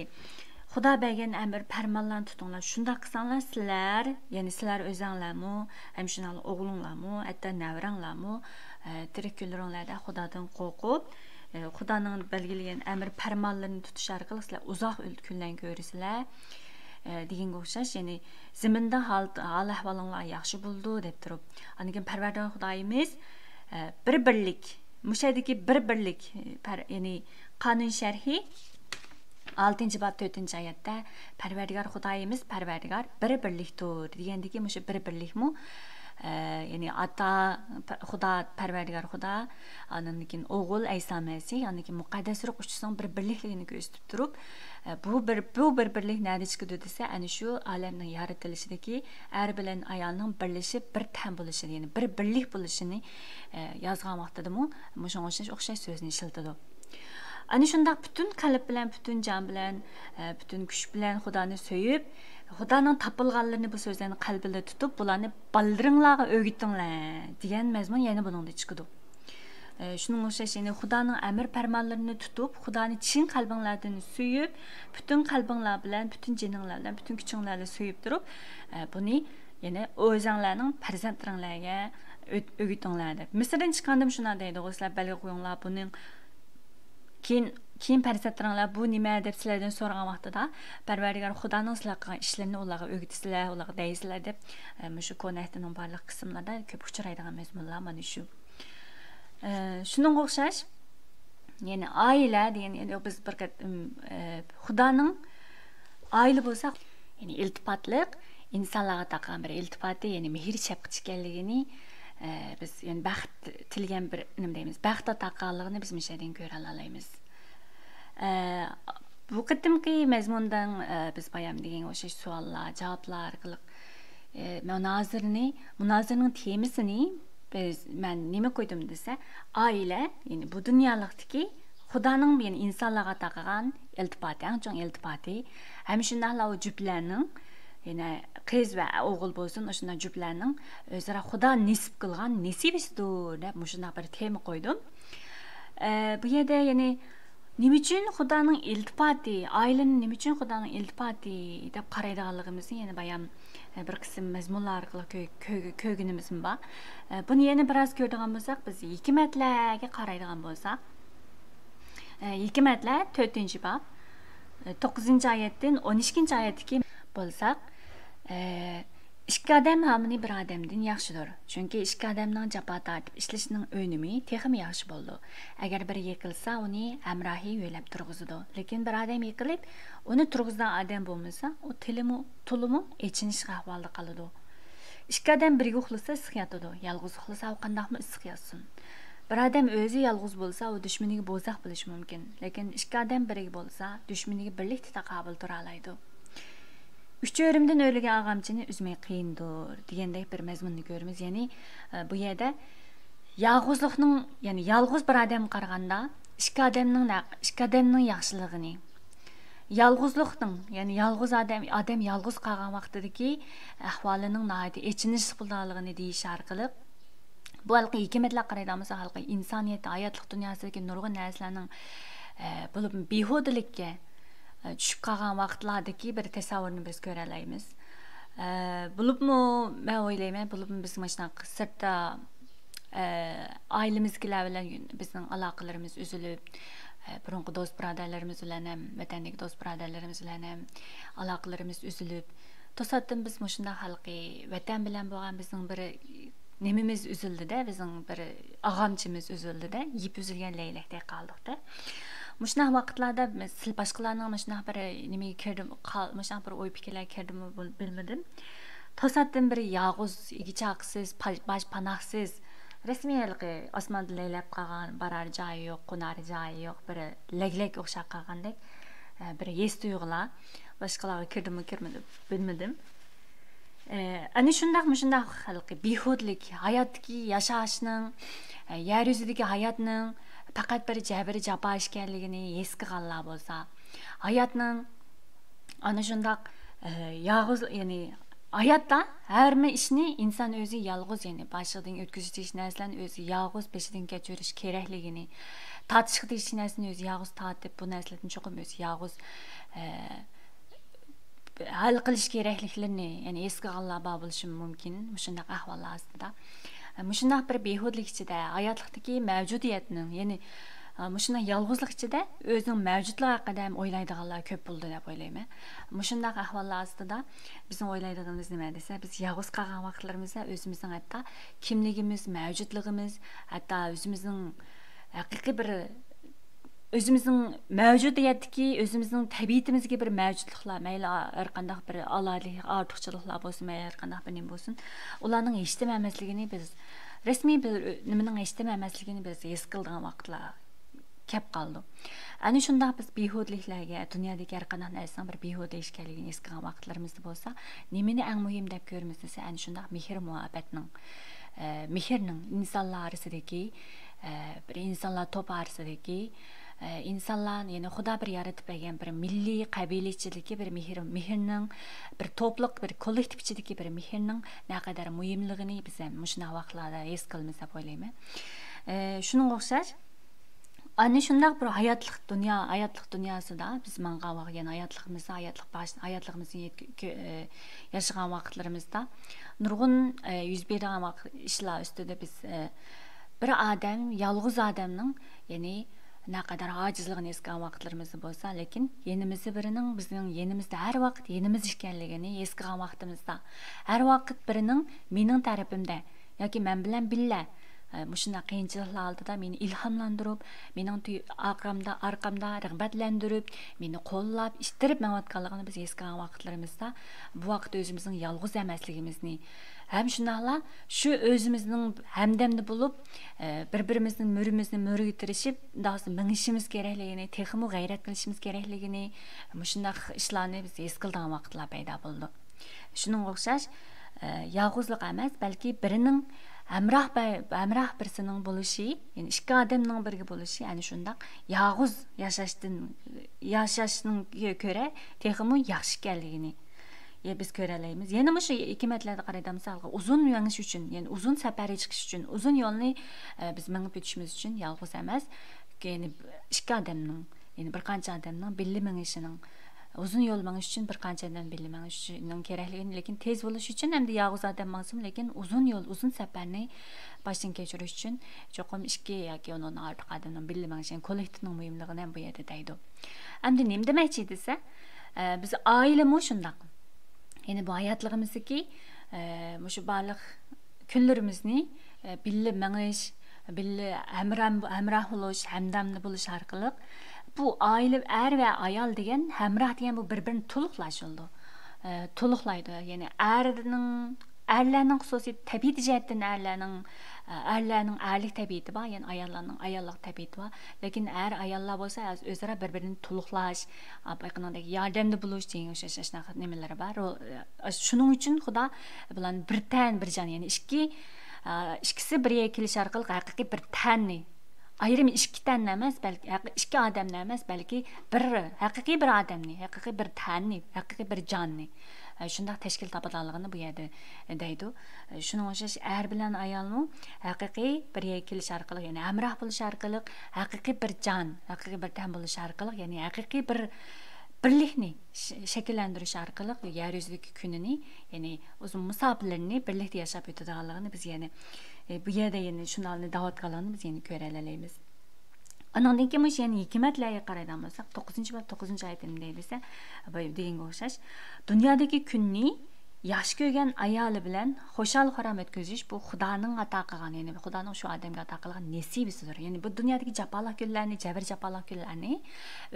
خۇدا بەرگەن ئەمر پەرمانلارنى تۇتۇڭلار، شۇنداق قىلساڭلار سىلەر، يەنى سىلەر ئۆزەڭلارمۇ، ھەم شۇنداقلا ئوغلۇڭلارمۇ، ھەتتا نەۋرەڭلارمۇ، ئە، تىرىك كۈنلىرىڭلاردا خۇدادىن قورقۇپ، ئە، خۇدانىڭ بەلگىلىگەن ئەمر پەرمانلىرىنى تۇتۇش ئارقىلىق سىلەر ئۇزاق ئۆل-، كۈنلەرنى كۆرىسىلەر، ئە، دېگەنگە ئوخشاش، يەنى زېمىندا ھال، ھال ئەھۋالىڭلار ياخشى بولىدۇ، دەپ تۇرۇپ. ئاندىن كېيىن پەرۋەردىگار خۇدايىمىز، ئە، بىر بىرلىك، مۇشۇ يەردىكى بىر بىرلىك، ئە، پەر-، يەنى قانۇن شەرھى، ئالتىنچى باب تۆتىنچى ئايەتتە، پەرۋەردىگار خۇدايىمىز، پەرۋەردىگار بىر بىرلىكتۇر دېگەندىكى مۇشۇ بىر بىرلىكمۇ، ئە، يەنى ئاتا، پە-، خۇدا، پەرۋەردىگار خۇدا، ئاندىن كېيىن ئوغۇل ئەيسا مەسىھ، ئاندىن كېيىن مۇقەددەس روھ ئۈچىسىنىڭ بىر بىرلىكلىكىنى كۆرسىتىپ تۇرۇپ، ئە، بۇ بىر، بۇ بىر بىرلىك نەدە چىقىدۇ دېسە، ئەنە شۇ ئالەمنىڭ يارىتىلىشىدىكى ئەر بىلەن ئايالنىڭ بىرلىشىپ بىر تەن بولۇشى، يەنى بىر بىرلىك بولۇشىنى، ئە، يازغان ۋاقتىدىمۇ مۇشۇنىڭغا ئوخشاش، ئوخشاش سۆزنى ئىشلىتىدۇ. ئەنە شۇنداق پۈتۈن قەلب بىلەن، پۈتۈن جان بىلەن، ئە، پۈتۈن كۈچ بىلەن خۇدانى سۆيۈپ، خۇدانىڭ تاپىلغانلىرىنى بۇ سۆزلەرنى قەلبىدە تۇتۇپ، بۇلارنى بالىلىرىڭلارغا ئۆگىتىڭلار دېگەن مەزمۇن يەنە بۇنىڭدا چىقىدۇ. ئە، شۇنىڭغا ئوخشاش، يەنى خۇدانىڭ ئەمر پەرمانلىرىنى تۇتۇپ، خۇدانى چىن قەلبىڭلاردىن سۆيۈپ، پۈتۈن قەلبىڭلار بىلەن، پۈتۈن جېنىڭلار بىلەن، پۈتۈن كۈچۈڭلار بىلەن سۆيۈپ تۇرۇپ، ئە، بۇنى يەنە ئۆزەڭلارنىڭ پەرزەنتلىرىڭلارغا ئۆ-، ئۆگىتىڭلار دەپ. مىسىردىن چىققاندىمۇ شۇنداق دەيدۇ، سىلەر بەلگە قويۇڭلار، بۇنىڭ كېيىن، كېيىن پەرزەنتلىرىڭلار بۇ نېمە دەپ سىلەردىن سورىغان ۋاقتىدا، پەرۋەردىگار خۇدانىڭ سىلەر قىلغان ئىشلىرىنى ئۇلارغا ئۆگىتىسىلەر، ئۇلارغا دەيسىلەر دەپ، ئە، مۇشۇ كونا ئەھدىنىڭ بارلىق قىسىملىرىدا كۆپ ئۇچرايدىغان مەزمۇنلار مانا شۇ. ئە، شۇنىڭغا ئوخشاش، يەنى ئائىلە دېگەن، يەنى بىز بىر قېتىم، ئە، خۇدانىڭ ئائىلە بولساق، يەنى ئىلتىپاتلىق، ئىنسانلارغا تاقىغان بىر ئىلتىپاتى، يەنى مېھىر شەپقىتى ئىكەنلىكىنى، ئە، بىز يەنى بەخت تىلىگەن بىر، نېمە دەيمىز، بەخت ئاتا قىلغانلىقىنى بىز مۇشۇ يەردىن كۆرەلالايمىز. ئە، بۇ قېتىمقى مەزمۇندىن، ئە، بىز بايام دېگەنگە ئوخشاش سوئاللار، جاۋابلار ئارقىلىق، ئە، مۇنازىرىنى، مۇنازىرىنىڭ تېمىسىنى بىز، مەن نېمە قويدۇم دېسە، ئائىلە، يەنى بۇ دۇنيالىقتىكى خۇدانىڭ، يەنى ئىنسانلارغا تاقىغان ئىلتىپاتى، ئەڭ چوڭ ئىلتىپاتى، ھەم شۇنداقلا ئۇ جۈپلەرنىڭ، يەنى قىز ۋە ئوغۇل بولسۇن، ئاشۇنداق جۈپلەرنىڭ ئۆزئارا خۇدا نېسىپ قىلغان نېسىۋىسىدۇر دەپ مۇشۇنداق بىر تېما قويدۇم. ئە، بۇ يەردە يەنى نېمە ئۈچۈن خۇدانىڭ ئىلتىپاتى، ئائىلىنى نېمە ئۈچۈن خۇدانىڭ ئىلتىپاتى دەپ قارايدىغانلىقىمىزنى يەنە بايام، ئە، بىر قىسىم مەزمۇنلار ئارقىلىق كۆ-، كۆ-، كۆرگىنىمىزمۇ بار. ئە، بۇنى يەنە بىراز كۆرىدىغان بولساق، بىز ھېكمەتلەرگە قارايدىغان بولساق، ئە، ھېكمەتلەر تۆتىنچى باب، ئە، توققۇزىنچى ئايەتتىن ئون ئىككىنچى ئايەتتىكى بولساق، ئە، ئىككى ئادەم ھامىنى بىر ئادەمدىن ياخشىدۇر. چۈنكى ئىككى ئادەمنىڭ جاپا تارتىپ ئىشلىشىنىڭ ئۈنۈمى تېخىمۇ ياخشى بولىدۇ. ئەگەر بىرى يىقىلسا، ئۇنى ھەمراھى يۆلەپ تۇرغۇزىدۇ. لېكىن بىر ئادەم يىقىلىپ، ئۇنى تۇرغۇزىدىغان ئادەم بولمىسا، ئۇ تىلىمۇ، تولىمۇ ئېچىنىشلىق ئەھۋالدا قالىدۇ. ئىككى ئادەم بىرگە ئۇخلىسا، ئىسسىق ياتىدۇ. يالغۇز ئۇخلىسا، ئۇ قانداقمۇ ئىسسىق ياتسۇن؟ بىر ئادەم ئۆزى يالغۇز بولسا، ئۇ دۈشمىنىگە بوزەك بولۇشى مۇمكىن. لېكىن ئىككى ئادەم بىرگە بولسا، دۈشمىنىگە بىرلىكتە تاقابىل تۇرالايدۇ. «ئۈچ ئۆرۈمدىن ئۆرۈلگەن ئاغامچىنى ئۈزمەي قىينىدۇر» دېگەندەك بىر مەزمۇننى كۆرىمىز. يەنى، ئە، بۇ يەردە يالغۇزلۇقنىڭ، يەنى يالغۇز بىر ئادەمگە قارىغاندا، ئىككى ئادەمنىڭ نە-، ئىككى ئادەمنىڭ ياخشىلىقىنى، يالغۇزلۇقنىڭ، يەنى يالغۇز ئادەم، ئادەم يالغۇز قالغان ۋاقتىدىكى ئەھۋالىنىڭ ناھايىتى ئېچىنىشلىق بولىدىغانلىقىنى دېيىش ئارقىلىق، بۇ ھېلىقى ھېكمەتلەر قارايدىغان بولساق، ھېلىقى ئىنسانىيەت، ھاياتلىق دۇنياسىدىكى نۇرغۇن نەرسىلەرنىڭ، ئە، بولۇپمۇ بىھۇدىلىككە، ئە، چۈشۈپ قالغان ۋاقىتلاردىكى بىر تەسەۋۋۇرنى بىز كۆرەلەيمىز. ئە، بولۇپمۇ مەن ئويلايمەن، بولۇپمۇ بىز مۇشۇنداق سىرتتا، ئە، ئائىلىمىزدىكىلەر بىلەن بىزنىڭ ئالاقىلىرىمىز ئۈزۈلۈپ، ئە، بۇرۇنقى دوست بۇرادەرلىرىمىز بىلەن ھەم، ۋەتەندىكى دوست بۇرادەرلىرىمىز بىلەن ھەم ئالاقىلىرىمىز ئۈزۈلۈپ، توساتتىن بىز مۇشۇنداق ھېلىقى ۋەتەن بىلەن بولغان بىزنىڭ بىر نېمىمىز ئۈزۈلدى-دە، بىزنىڭ بىر ئاغامچىمىز ئۈزۈلدى-دە، يىپ ئۈزۈلگەن لەگلەكتەك قالدۇق-دە. مۇشۇنداق ۋاقىتلاردا بىز باشقىلارنىڭ مۇشۇنداق بىر نېمىگە كىردىم، قال-، مۇشۇنداق بىر ئوي پىكىرلەرگە كىردىممۇ بىل-، بىلمىدىم. توساتتىن بىر يالغۇز، ئىگە چاقىسىز، پا-، باش پاناھسىز، رەسمىي ھېلىقى ئاسماندا لەيلەپ قالغان، بارار جايى يوق، قونار جايى يوق، بىر لەگلەك ئوخشاپ قالغاندەك، ئە، بىر ھېس تۇيغۇلار باشقىلارغا كىردىمۇ كىرمىدى بىلمىدىم. ئە، ئەنە شۇنداق، مۇشۇنداق ھېلىقى بىھۇدىلىك، ھاياتتىكى ياشاشنىڭ، ئە، يەر يۈزىدىكى ھاياتنىڭ پەقەت بىر جەبرى جاپا ئىكەنلىكىنى ھېس قىلغانلار بولسا، ھاياتنىڭ ئەنە شۇنداق، ئە، يالغۇز، يەنى ھاياتتا ھەممە ئىشنى ئىنسان ئۆزى يالغۇز، يەنى باشلىقىدىن ئۆتكۈزۈش دېيىش نەرسىلەرنى ئۆزى يالغۇز بېشىدىن كەچۈرۈش كېرەكلىكىنى، تارتىشقا تېگىشلىك نەرسىنى ئۆزى يالغۇز تارتىپ، بۇ نەرسىلەردىن چوقۇم ئۆزى يالغۇز، ئە، ھەل قىلىش كېرەكلىكلىرىنى، يەنى ھېس قىلغانلار بار بولۇشى مۇمكىن مۇشۇنداق ئەھۋاللار ئاستىدا. مۇشۇنداق بىر بىھۇدىلىك ئىچىدە ھاياتلىقتىكى مەۋجۇدىيەتنىڭ، يەنى، مۇشۇنداق يالغۇزلۇق ئىچىدە ئۆزىنىڭ مەۋجۇتلۇقى ھەققىدە ھەم ئويلايدىغانلار كۆپ بولىدۇ دەپ ئويلايمەن. مۇشۇنداق ئەھۋاللار ئاستىدا بىزنىڭ ئويلايدىغىنىمىز نېمە دېسە، بىز يالغۇز قالغان ۋاقىتلىرىمىزدا ئۆزىمىزنىڭ ھەتتا كىملىكىمىز، مەۋجۇتلۇقىمىز، ھەتتا ئۆزىمىزنىڭ ھەقىقىي بىر ئۆزىمىزنىڭ مەۋجۇدىيەتتىكى، ئۆزىمىزنىڭ تەبىئىتىمىزگە بىر مەۋجۇتلۇقلار، مەيلى ھەر قانداق بىر ئالاھىدىلىك، ئارتۇقچىلىقلار بولسۇن، مەيلى ھەر قانداق بىر نېمە بولسۇن، ئۇلارنىڭ ھېچنېمە ئەمەسلىكىنى بىز، رەسمىي بىر نېمىنىڭ ھېچنېمە ئەمەسلىكىنى بىز ھېس قىلىدىغان ۋاقىتلار كەپ قالىدۇ. ئەنە شۇنداق بىز بىھۇدىلىكلەرگە، دۇنيادىكى ھەر قانداق نەرسىنىڭ بىر بىھۇدە ئىش ئىكەنلىكىنى ھېس قىلغان ۋاقىتلىرىمىزدا بولسا، نېمىنى ئەڭ مۇھىم دەپ كۆرىمىز دېسە، ئەنە شۇنداق مېھىر مۇھەببەتنىڭ، ئە، مېھىرنىڭ ئىنسانلار ئارىسىدىكى، ئە، بىر ئىنسانلار توپى ئارىسىدىكى، ئە، ئىنسانلار، يەنى خۇدا بىر يارىتىپ بەرگەن بىر مىللىي، قەبىلە ئىچىدىكى بىر مېھىر، مېھىرنىڭ، بىر توپلۇق، بىر كوللېكتىپ ئىچىدىكى بىر مېھىرنىڭ نەقەدەر مۇھىملىقىنى بىز ھەم مۇشۇنداق ۋاقىتلاردا ھېس قىلىمىز دەپ ئويلايمەن. ئە، شۇنىڭغا ئوخشاش، ئەنە شۇنداق بىر ھاياتلىق دۇنيا، ھاياتلىق دۇنياسىدا بىز ماڭغان ۋاقىت، يەنى ھاياتلىقىمىزدا، ھاياتلىق باش-، ھاياتلىقىمىزنى يەتكۈ-، كۆ-، ئە، ياشىغان ۋاقىتلىرىمىزدا نۇرغۇن، ئە، يۈز بېرىدىغان ۋاق-، ئىشلار ئۈستىدە بىز، ئە، بىر ئادەم، يالغۇز ئادەمنىڭ، يەنى نەقەدەر ئاجىزلىقىنى ھېس قىلغان ۋاقىتلىرىمىزدا بولسا، لېكىن يېنىمىزدا بىرىنىڭ بىزنىڭ يېنىمىزدا ھەر ۋاقىت يېنىمىزدا ئىكەنلىكىنى ھېس قىلغان ۋاقتىمىزدا، ھەر ۋاقىت بىرىنىڭ مېنىڭ تەرىپىمدە، ياكى مەن بىلەن بىللە، ئە، مۇشۇنداق قىيىنچىلىقلار ئالدىدا مېنى ئىلھاملاندۇرۇپ، مېنىڭ تۈ-، ئارقامدا، ئارقامدا رىغبەتلەندۈرۈپ، مېنى قوللاپ، ئىتتىرىپ مېڭىۋاتقانلىقىنى بىز ھېس قىلغان ۋاقىتلىرىمىزدا، بۇ ۋاقىت ئۆزىمىزنىڭ يالغۇز ئەمەسلىكىمىزنى، ھەم شۇنداقلا شۇ ئۆزىمىزنىڭ ھەمدەمدە بولۇپ، ئە، بىر-بىرىمىزنىڭ مۈرىمىزنى مۈرىگە تىرىشىپ، مۇنداق مېڭىشىمىز كېرەكلىكىنى، تېخىمۇ غەيرەت قىلىشىمىز كېرەكلىكىنى، مۇشۇنداق ئىشلارنى بىز ھېس قىلىدىغان ۋاقىتلار پەيدا بولىدۇ. شۇنىڭغا ئوخشاش، ئە، يالغۇزلۇق ئەمەس، بەلكى بىرىنىڭ ھەمراھ بە-، ھەمراھ بىرسىنىڭ بولۇشى، يەنى ئىككى ئادەمنىڭ بىرگە بولۇشى، ئەنە شۇنداق يالغۇز ياشاشتىن، ياشاشنىڭ كۆرە تېخىمۇ ياخشى ئىكەنلىكىنى، يە، بىز كۆرەلەيمىز. يەنە مۇشۇ ھېكمەتلەردە قارايدىغان بولساق، ئۇزۇن مېڭىش ئۈچۈن، يەنى ئۇزۇن سەپەرگە چىقىش ئۈچۈن، ئۇزۇن يولنى، ئە، بىز مېڭىپ ئۆتۈشىمىز ئۈچۈن يالغۇز ئەمەس، يەنى ئىككى ئادەمنىڭ، يەنى بىر قانچە ئادەمنىڭ بىللە مېڭىشىنىڭ، ئۇزۇن يول مېڭىش ئۈچۈن بىر قانچە ئادەم بىللە مېڭىشىنىڭ كېرەكلىكىنى، لېكىن تېز بولۇش ئۈچۈن ھەمدە يالغۇز ئادەم ماڭسىمۇ، لېكىن ئۇزۇن يول، ئۇزۇن سەپەرنى باشتىن كەچۈرۈش ئۈچۈن چوقۇم ئىككى ياكى ئۇنىڭدىن ئارتۇق ئادەمنىڭ بىللە مېڭىشى، يەنى كوللېكتىپنىڭ مۇھىملىقىنى ھەم بۇ يەردە دەيدۇ. ئەمدى نېمە دېمەكچى دېسە، ئە، بىز ئائىلىمۇ شۇنداق. يەنى بۇ ھاياتلىقىمىزدىكى، ئە، مۇشۇ بارلىق كۈنلىرىمىزنى، ئە، بىللە مېڭىش، بىللە ھەمراھ، ھەمراھ بولۇش، ھەمدەمدە بولۇش ئارقىلىق بۇ ئائىلە، ئەر ۋە ئايال دېگەن، ھەمراھ دېگەن بۇ بىر-بىرىنى تولۇقلاش بولىدۇ. ئە، تولۇقلايدۇ. يەنى ئەرنىڭ، ئەرلەرنىڭ خۇسۇسىيىتى، تەبىئىتى جەھەتتىن ئەرلەرنىڭ، ئە، ئەرلەرنىڭ ئەرلىك تەبىئىتى بار، يەنى ئاياللارنىڭ ئاياللىق تەبىئىتى بار. لېكىن ئەر، ئاياللار بولسا ئۆز-، ئۆزئارا بىر-بىرىنى تولۇقلاش، ئاپايقىنىڭدەك ياردەمدە بولۇش دېگەن ئوخشاش ئاشۇنداق نېمىلىرى بار. رو-، ئە، شۇنىڭ ئۈچۈن خۇدا بۇلارنى بىر تەن، بىر جان، يەنى ئىككى ئىككىسى بىر يەرگە كېلىش ئارقىلىق ھەقىقىي بىر تەننى، ئايرىم ئىككى تەننى ئەمەس، بەلكى ھەق-، ئىككى ئادەمنى ئەمەس، بەلكى بىر ھەقىقىي بىر ئادەمنى، ھەقىقىي بىر تەننى، ھەقىقىي بىر جاننى، ئە، شۇنداق تەشكىل تاپىدىغانلىقىنى بۇ يەردە، ئە، دەيدۇ. ئە، شۇنىڭغا ئوخشاش ئەر بىلەن ئايالمۇ ھەقىقىي بىر يەرگە كېلىش ئارقىلىق، يەنى ھەمراھ بولۇش ئارقىلىق ھەقىقىي بىر جان، ھەقىقىي بىر تەن بولۇش ئارقىلىق، يەنى ھەقىقىي بىر بىرلىكنى ش-، شەكىللەندۈرۈش ئارقىلىق يەر يۈزىدىكى كۈنىنى، يەنى ئۇزۇن مۇساپىلىرىنى بىرلىكتە ياشاپ ئۆتىدىغانلىقىنى بىز يەنە، ئە، بۇ يەردە يەنە شۇنالنى دەۋاتقانلىقىنى بىز يەنە كۆرەلەيمىز. ئانىڭدىن كېيىن مۇشۇ يەنە ھېكمەتلەرگە قارايدىغان بولساق، توققۇزىنچى باب توققۇزىنچى ئايەت نېمە دەي دېسە، بۇ دېگەنگە ئوخشاش، دۇنيادىكى كۈننى ياخشى كۆرگەن ئايالى بىلەن خۇشال-خۇرام ئۆتكۈزۈش، بۇ خۇدانىڭ ئاتا قىلغان، يەنى خۇدانىڭ شۇ ئادەمگە ئاتا قىلغان نېسىۋىسىدۇر. يەنى بۇ دۇنيادىكى جاپالىق كۈنلەرنى، جەبىر-جاپالىق كۈنلەرنى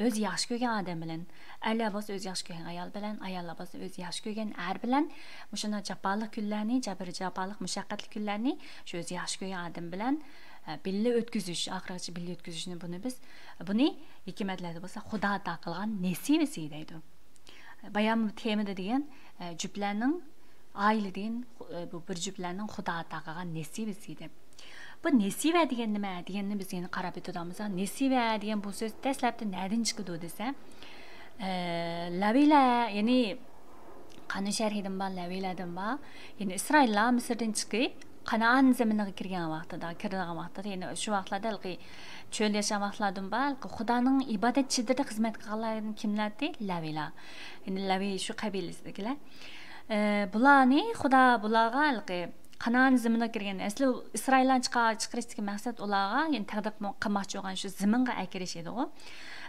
ئۆزى ياخشى كۆرگەن ئادەم بىلەن، ئەرلەر بولسا ئۆزى ياخشى كۆرگەن ئايال بىلەن، ئاياللار بولسا ئۆزى ياخشى كۆرگەن ئەر بىلەن مۇشۇنداق جاپالىق كۈنلەرنى، جەبىر-جاپالىق، مۇشەققەتلىك كۈنلەرنى شۇ ئۆزى ياخشى كۆرگەن ئادەم بىلەن، ئە، بىللە ئۆتكۈزۈش، ئاخىرغىچە بىللە ئۆتكۈزۈشنى، بۇنى بىز، بۇنى ھېكمەتلەردە بولسا خۇدا ئاتا قىلغان نېسىۋىسى دەيدۇ. بايام تېمىدا دېگەن، ئە، جۈپلەرنىڭ ئائىلە دېگەن، ئە، بۇ بىر جۈپلەرنىڭ خۇدا ئاتا قىلغان نېسىۋىسى دەپ. بۇ نېسىۋە دېگەن نېمە دېگەننى بىز يەنە قاراپ ئۆتىدىغان بولساق، نېسىۋە دېگەن بۇ سۆز دەسلەپتە نەدىن چىقىدۇ دېسە، ئە، لەۋىلەر، يەنى قانۇن شەرھىدىن بار، لەۋىلەردىن بار. يەنى ئىسرائىللار مىسىردىن چىقىپ، قانائان زېمىنىغا كىرگەن ۋاقتىدا، كىرىدىغان ۋاقتىدا، يەنى شۇ ۋاقىتلاردا ھېلىقى چۆل ياشىغان ۋاقىتلاردىن بار، ھېلىقى خۇدانىڭ ئىبادەت چېدىرىدا خىزمەت قىلغانلار كىملەردى؟ لەۋىلەر. يەنى لەۋى شۇ قەبىلىسىدىكىلەر. ئە، بۇلارنى خۇدا بۇلارغا ھېلىقى قانائان زېمىنىغا كىرگەن، ئەسلى ئىسرائىللارنى چىقا-، چىقىرىشتىكى مەقسەت ئۇلارغا، يەنى تەقدىم قىلماقچى بولغان شۇ زېمىنغا ئەكىرىش ئىدىغۇ.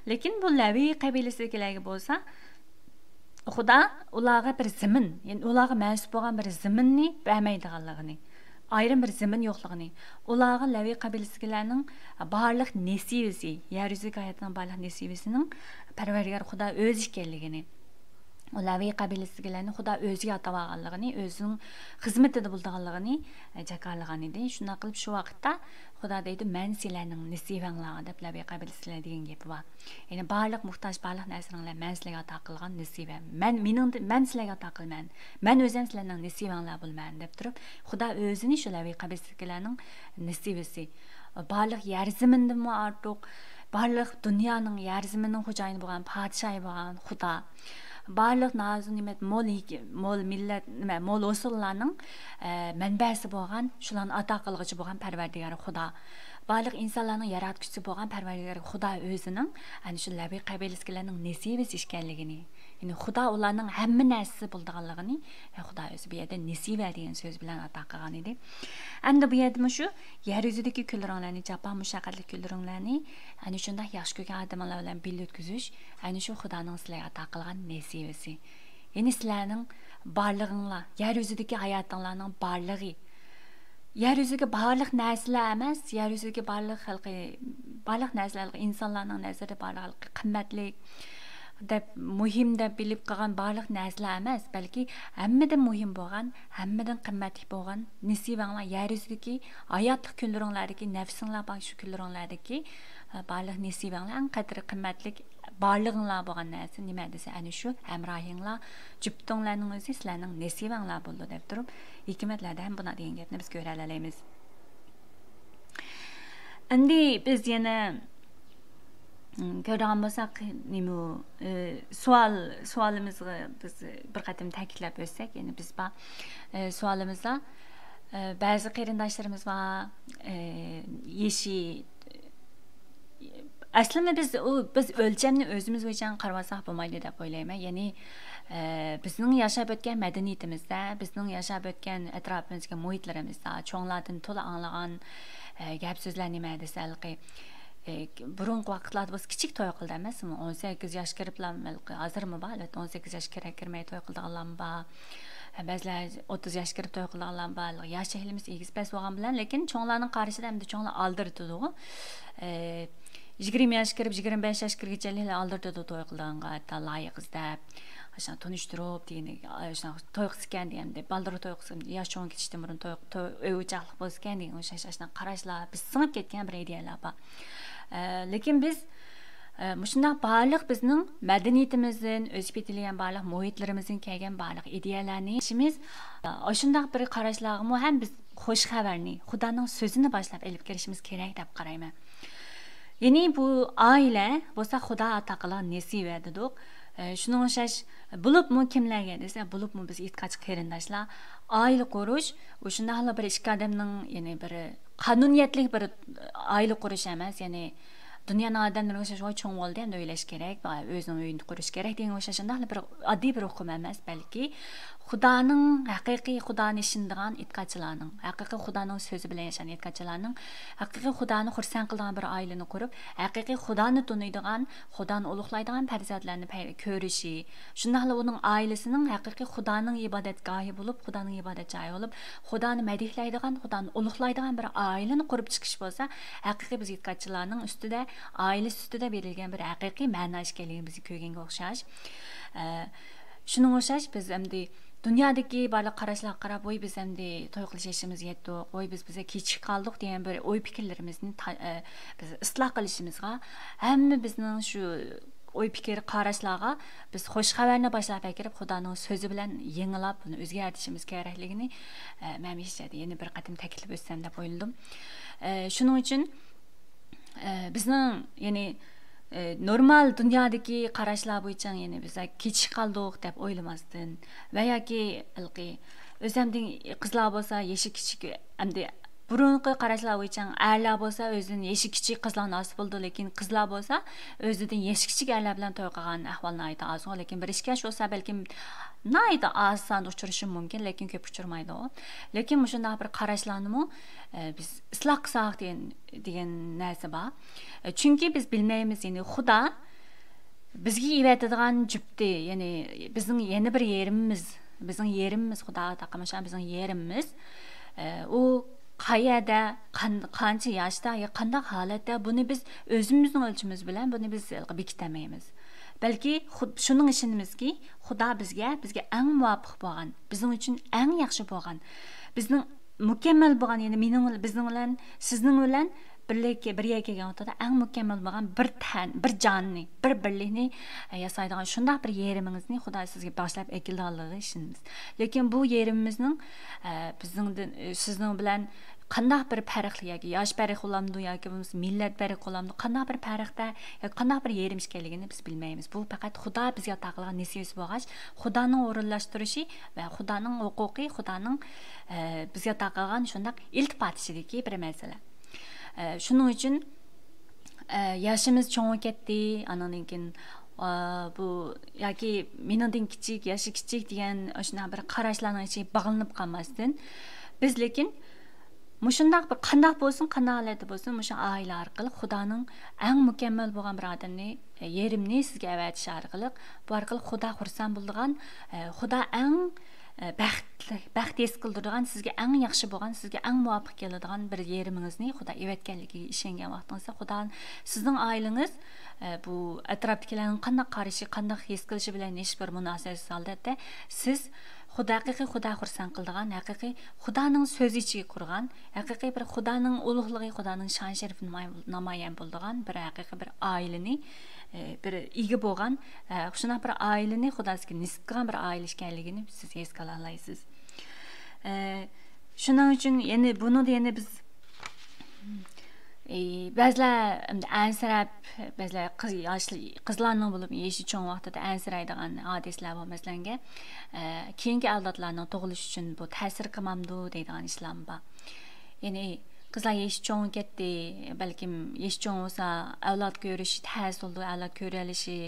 لېكىن بۇ لەۋى قەبىلىسىدىكىلەرگە بولسا، خۇدا ئۇلارغا بىر زېمىن، يەنى ئۇلارغا مەنسۇپ بولغان بىر زېمىننى بەرمەيدىغانلىقىنى، ئايرىم بىر زېمىن يوقلۇقىنى، ئۇلارغا لەۋى قەبىلىسىدىكىلەرنىڭ بارلىق نېسىۋىسى، يەر يۈزىدىكى ھاياتنىڭ بارلىق نېسىۋىسىنىڭ پەرۋەردىگار خۇدا ئۆزى ئىكەنلىكىنى، ئۇ لەۋى قەبىلىسىدىكىلەرنى خۇدا ئۆزىگە ئاتاۋالغانلىقىنى، ئۆزىنىڭ خىزمىتىدە بولىدىغانلىقىنى، ئە، جاكارلىغان ئىدى. شۇنداق قىلىپ شۇ ۋاقىتتا خۇدا دەيدۇ، «مەن سىلەرنىڭ نېسىۋەڭلار» دەپ لەۋى قەبىلىسىدىكىلەر دېگەن گېپى بار. يەنى بارلىق موھتاج، بارلىق نەرسىلەرنى مەن سىلەرگە ئاتا قىلغان نېسىۋە. مەن، مېنىڭ، مەن سىلەرگە ئاتا قىلىمەن. مەن ئۆزۈم سىلەرنىڭ نېسىۋەڭلار بولىمەن دەپ تۇرۇپ، خۇدا ئۆزىنى شۇ لەۋى قەبىلىسىدىكىلەرنىڭ نېسىۋىسى. بارلىق يەر زېمىندىنمۇ ئارتۇق، بارلىق دۇنيانىڭ، يەر زېمىننىڭ خوجايىنى بولغان، پادىشاھى بولغان خۇدا. بارلىق نازۇ نېمەت، مول يېك-، مول مىللەت، نېمە، مول ھوسۇللارنىڭ، ئە، مەنبەسى بولغان، شۇلارنى ئاتا قىلغۇچى بولغان پەرۋەردىگار خۇدا. بارلىق ئىنسانلارنىڭ ياراتقۇچىسى بولغان پەرۋەردىگار خۇدا ئۆزىنىڭ ئەنە شۇ لەۋى قەبىلىسىدىكىلەرنىڭ نېسىۋىسى ئىكەنلىكىنى، يەنى خۇدا ئۇلارنىڭ ھەممە نەرسىسى بولىدىغانلىقىنى، ئە، خۇدا ئۆزى بۇ يەردە نېسىۋە دېگەن سۆز بىلەن ئاتا قىلغان ئىدى. ئەمدى بۇ يەردىمۇ شۇ يەر يۈزىدىكى كۈنلىرىڭلارنى، جاپا مۇشەققەتلىك كۈنلىرىڭلارنى ئەنە شۇنداق ياخشى كۆرگەن ئادەملەر بىلەن بىللە ئۆتكۈزۈش، ئەنە شۇ خۇدانىڭ سىلەرگە ئاتا قىلغان نېسىۋىسى. يەنى سىلەرنىڭ بارلىقىڭلار، يەر يۈزىدىكى ھاياتىڭلارنىڭ بارلىقى، يەر يۈزىدىكى بارلىق نەرسىلەر ئەمەس، يەر يۈزىدىكى بارلىق خەلقى، بارلىق نەرسىلەر، ئىنسانلارنىڭ نەزىرىدە بارلىق قىممەتلىك دەپ، مۇھىم دەپ بىلىپ قالغان بارلىق نەرسىلەر ئەمەس، بەلكى ھەممىدىن مۇھىم بولغان، ھەممىدىن قىممەتلىك بولغان نېسىۋەڭلار، يەر يۈزىدىكى ھاياتلىق كۈنلىرىڭلاردىكى، نەپسىڭلار بار شۇ كۈنلىرىڭلاردىكى، ئە، بارلىق نېسىۋەڭلار، ئەڭ قەدرى قىممەتلىك بارلىقىڭلار بولغان نەرسە نېمە دېسە، ئەنە شۇ ھەمراھىڭلار، جۈپتۈڭلارنىڭ ئۆزى سىلەرنىڭ نېسىۋەڭلار بولىدۇ دەپ تۇرۇپ، ھېكمەتلەردە ھەم بۇنداق دېگەن گەپنى بىز كۆرەلەيمىز. ئەمدى بىز يەنە، م، كۆرىدىغان بولساق، نېمە، ئە، سوئال، سوئالىمىزغا بىز بىر قېتىم تەكىتلەپ ئۆتسەك، يەنى بىز بار، ئە، سوئالىمىزدا، ئە، بەزى قېرىنداشلىرىمىز بار، ئە، يېشى، ئەسلىمدە بىز ئۇ، بىز ئۆلچەمنى ئۆزىمىز بويىچە قارىۋالساق بولمايدۇ دەپ ئويلايمەن. يەنى، ئە، بىزنىڭ ياشاپ ئۆتكەن مەدەنىيىتىمىزدە، بىزنىڭ ياشاپ ئۆتكەن ئەتراپىمىزدىكى مۇھىتلىرىمىزدا، چوڭلاردىن تولا ئاڭلىغان، ئە، گەپ سۆزلەر نېمە دېسە، ھېلىقى، ئە، بۇرۇنقى ۋاقىتلاردا بولسا كىچىك توي قىلدى ئەمەسمۇ؟ ئون سەككىز ياش كىرىپلا، ھېلىقى ھازىرمۇ بار، ئەلۋەتتە، ئون سەككىز ياش كىرە-، كىرمەي توي قىلىدىغانلارمۇ بار. بەزىلەر ئوتتۇز ياش كىرىپ توي قىلىدىغانلار بار. ياش ئەھلىمىز ئېگىز-پەس بولغان بىلەن، لېكىن چوڭلارنىڭ قارىشىدا ئەمدى چوڭلار ئالدىرىتىدىغۇ. ئە، يىگىرمە ياش كىرىپ، يىگىرمە بەش ياش كىرگۈچە ھېلى ئالدىرىتىدۇ توي قىلىدىغانغا، ھەتتا لايىق ئىزدەپ، ئاشۇنداق تونۇشتۇرۇپ دېگەندەك، ئاشۇنداق توي قىلسىكەن دېگەندەك، بالدۇرراق توي قىلسا، ياش چوڭ كېتىشتىن بۇرۇن توي، توي، ئۆي ئوچاقلىق بولسىكەن دېگەن ئوخشاش ئاشۇنداق قاراشلار، بىز سىڭىپ كەتكەن بىر ئىدىيەلەر بار. ئە، لېكىن بىز ئە، مۇشۇنداق بارلىق بىزنىڭ مەدەنىيىتىمىزدىن ئۆسۈپ يېتىلگەن بارلىق مۇھىتلىرىمىزدىن كەلگەن بارلىق ئىدىيەلەرنى ئىشىمىز، ئە، ئاشۇنداق بىر قاراشلارغىمۇ ھەم بىز خۇش خەۋەرنى، خۇدانىڭ سۆزىنى باشلاپ ئېلىپ كىرىشىمىز كېرەك دەپ قارايمەن. يەنى بۇ ئائىلە بولسا خۇدا ئاتا قىلغان نېسىۋە دېدۇق. ئە، شۇنىڭغا ئوخشاش بولۇپمۇ كىملەرگە دېسە، بولۇپمۇ بىز ئېتىقادچى قېرىنداشلار، ئائىلە قۇرۇش، ئۇ شۇنداقلا بىر ئىككى ئادەمنىڭ، يەنى بىر قانۇنىيەتلىك بىر ئائىلە قۇرۇش ئەمەس، يەنى دۇنيانىڭ ئادەملىرىگە ئوخشاش، ۋاي چوڭ بولدى، ئەمدى ئۆيلەش كېرەك، ۋاي ئۆزىنىڭ ئۆيىنى قۇرۇش كېرەك دېگەن ئوخشاش شۇنداقلا بىر ئاددىي بىر ئۇقۇم ئەمەس، بەلكى خۇدانىڭ، ھەقىقىي خۇدانى ئىشىنىدىغان ئېتىقادچىلارنىڭ، ھەقىقىي خۇدانىڭ سۆزى بىلەن ياشىغان ئېتىقادچىلارنىڭ ھەقىقىي خۇدانى خۇرسەن قىلىدىغان بىر ئائىلىنى قۇرۇپ، ھەقىقىي خۇدانى تونۇيدىغان، خۇدانى ئۇلۇغلايدىغان پەرزەنتلەرنى پەي-، كۆرۈشى، شۇنداقلا ئۇنىڭ ئائىلىسىنىڭ ھەقىقىي خۇدانىڭ ئىبادەتگاھى بولۇپ، خۇدانىڭ ئىبادەت جايى بولۇپ، خۇدانى مەدھىيلەيدىغان، خۇدانى ئۇلۇغلايدىغان بىر ئائىلىنى قۇرۇپ چىقىش بولسا، ھەقىقىي بىز ئېتىقادچىلارنىڭ ئۈستىدە، ئائىلىسى ئۈستىدە بېرىلگەن بىر ھەقىقىي مەنا ئىكەنلىكىنى بىز كۆرگەنگە ئوخشاش. ئە، شۇنىڭغا ئوخشاش بىز ئەمدى دۇنيادىكى بارلىق قاراشلارغا قاراپ، ۋوي بىز ئەمدى توي قىلىش يېشىمىزغا يەتتۇق، ۋوي بىز، بىزگە كېچىكىپ قالدۇق دېگەن بىر ئوي پىكىرلىرىمىزنى تا-، ئە، بىز ئىسلاھ قىلىشىمىزغا، ھەممە بىزنىڭ شۇ ئوي پىكىر قاراشلارغا بىز خۇش خەۋەرنى باشلاپ ئەكىرىپ، خۇدانىڭ سۆزى بىلەن يېڭىلاپ، بۇنى ئۆزگەرتىشىمىز كېرەكلىكىنى، ئە، مەن مۇشۇ يەردە يەنە بىر قېتىم تەكىتلەپ ئۆتسەم دەپ ئويلىدىم. ئە، شۇنىڭ ئۈچۈن، ئە، بىزنىڭ، يەنى، ئە، نورمال دۇنيادىكى قاراشلار بويىچە، يەنى بىز كېچىكىپ قالدۇق دەپ ئويلىماستىن ۋە ياكى ھېلىقى ئۆزەمدىن قىزلار بولسا يېشى كىچىك، ئەمدى بۇرۇنقى قاراشلار بويىچە ئەرلەر بولسا ئۆزىدىن يېشى كىچىك قىزلارنى ئالسا بولىدۇ، لېكىن قىزلار بولسا ئۆزىدىن يېشى كىچىك ئەرلەر بىلەن توي قىلغان ئەھۋال ناھايىتى ئازغۇ. لېكىن بىر ئىككى ياش بولسا بەلكىم ناھايىتى ئاز ساندا ئۇچرىشى مۇمكىن، لېكىن كۆپ ئۇچرىمايدۇ. لېكىن مۇشۇنداق بىر قاراشلارنىمۇ، ئە، بىز ئىسلاھ قىلساق دېگەن، دېگەن نەرسە بار. ئە، چۈنكى بىز بىلمەيمىز، يەنى خۇدا بىزگە ئېۋەتىدىغان جۈپتى، يەنى بىزنىڭ يەنە بىر يېرىمىمىز، بىزنىڭ يېرىمىمىز خۇدا ئاتا قىلغان بىزنىڭ يېرىمىمىز. ئە، ئۇ قەيەردە، قان-، قانچە ياشتا يا قانداق ھالەتتە، بۇنى بىز ئۆزىمىزنىڭ ئۆلچىمىمىز بىلەن بۇنى بىز بېكىتەلمەيمىز. بەلكى خۇد-، شۇنىڭ ئىشىنىمىزكى، خۇدا بىزگە، بىزگە ئەڭ مۇۋاپىق بولغان، بىزنىڭ ئۈچۈن ئەڭ ياخشى بولغان، بىزنىڭ مۇكەممەل بولغان، يەنى مېنىڭ، بىزنىڭ بىلەن، سىزنىڭ بىلەن بىرلىككە، بىر يەرگە كەلگەن ۋاقتىدا ئەڭ مۇكەممەل بولغان بىر تەن، بىر جاننى، بىر بىرلىكنى، ئە، ياسايدىغان شۇنداق بىر يېرىمىڭىزنى خۇدا سىزگە باشلاپ ئەكېلىدىغانلىقىغا ئىشىنىمىز. لېكىن بۇ يېرىمىمىزنىڭ، ئە، بىزنىڭدىن، ئە، سىزنىڭ بىلەن قانداق بىر پەرقلىك ياكى ياش پەرقى بولامدۇ ياكى بولمىسا مىللەت پەرقى بولامدۇ، قانداق بىر پەرقتە ياكى قانداق بىر يېرىم ئىكەنلىكىنى بىز بىلمەيمىز. بۇ پەقەت خۇدا بىزگە ئاتا قىلغان نېسىۋىسى بولغاچ، خۇدانىڭ ئورۇنلاشتۇرۇشى ۋە خۇدانىڭ ھوقۇقى، خۇدانىڭ، ئە، بىزگە ئاتا قىلغان شۇنداق ئىلتىپات ئىچىدىكى بىر مەسىلە. ئە، شۇنىڭ ئۈچۈن، ئە، ياشىمىز چوڭىيىپ كەتتى، ئانىڭدىن كېيىن، ئە، بۇ ياكى مېنىڭدىن كىچىك، ياشى كىچىك دېگەن ئاشۇنداق بىر قاراشلارنىڭ ئىچىگە باغلىنىپ قالماستىن، بىز لېكىن مۇشۇنداق بىر قانداق بولسۇن، قانداق ھالەتتە بولسۇن، مۇشۇ ئائىلە ئارقىلىق خۇدانىڭ ئەڭ مۇكەممەل بولغان بىر ئادەمنى، ئە، يېرىمنى سىزگە ئەۋەتىش ئارقىلىق، بۇ ئارقىلىق خۇدا خۇرسەن بولىدىغان، ئە، خۇدا ئەڭ، ئە، بەختلىك، بەخت ھېس قىلدۇرىدىغان، سىزگە ئەڭ ياخشى بولغان، سىزگە ئەڭ مۇۋاپىق كېلىدىغان بىر يېرىمىڭىزنى خۇدا ئەۋەتكەنلىكىگە ئىشەنگەن ۋاقتىڭىزدا خۇدا سىزنىڭ ئائىلىڭىز، ئە، بۇ ئەتراپتىكىلەرنىڭ قانداق قارىشى، قانداق ھېس قىلىشى بىلەن ھېچبىر مۇناسىۋەتسىز ھالەتتە سىز خۇدا، ھەقىقىي خۇدا خۇرسەن قىلىدىغان، ھەقىقىي خۇدانىڭ سۆزى ئىچىگە كىرگەن، ھەقىقىي بىر خۇدانىڭ ئۇلۇغلۇقى، خۇدانىڭ شان شەرىپى نامايان، نامايان بولىدىغان بىر ھەقىقىي بىر ئائىلىنى، ئە، بىر ئىگە بولغان، ئە، شۇنداق بىر ئائىلىنى خۇدا سىزگە نېسىپ قىلغان بىر ئائىلە ئىكەنلىكىنى سىز ھېس قىلالايسىز. ئە، شۇنىڭ ئۈچۈن يەنە بۇنىڭدا يەنە بىز، ئى، بەزىلەر ئەمدى ئەنسىرەپ، بەزىلەر قىز، ياش، قىزلارنىڭ بولۇپ يېشى چوڭ ۋاقتىدا ئەنسىرەيدىغان ھادىسىلەر بار. مەسىلەنگە، ئە، كېيىنكى ئەۋلادلارنىڭ تۇغۇلۇشى ئۈچۈن بۇ تەسىر قىلمامدۇ دەيدىغان ئىشلارمۇ بار. يەنى قىزلار يېشى چوڭ كەتتى، بەلكىم يېشى چوڭ بولسا ئەۋلاد كۆرۈش تەس بولىدۇ، ئەۋلاد كۆرەلىشى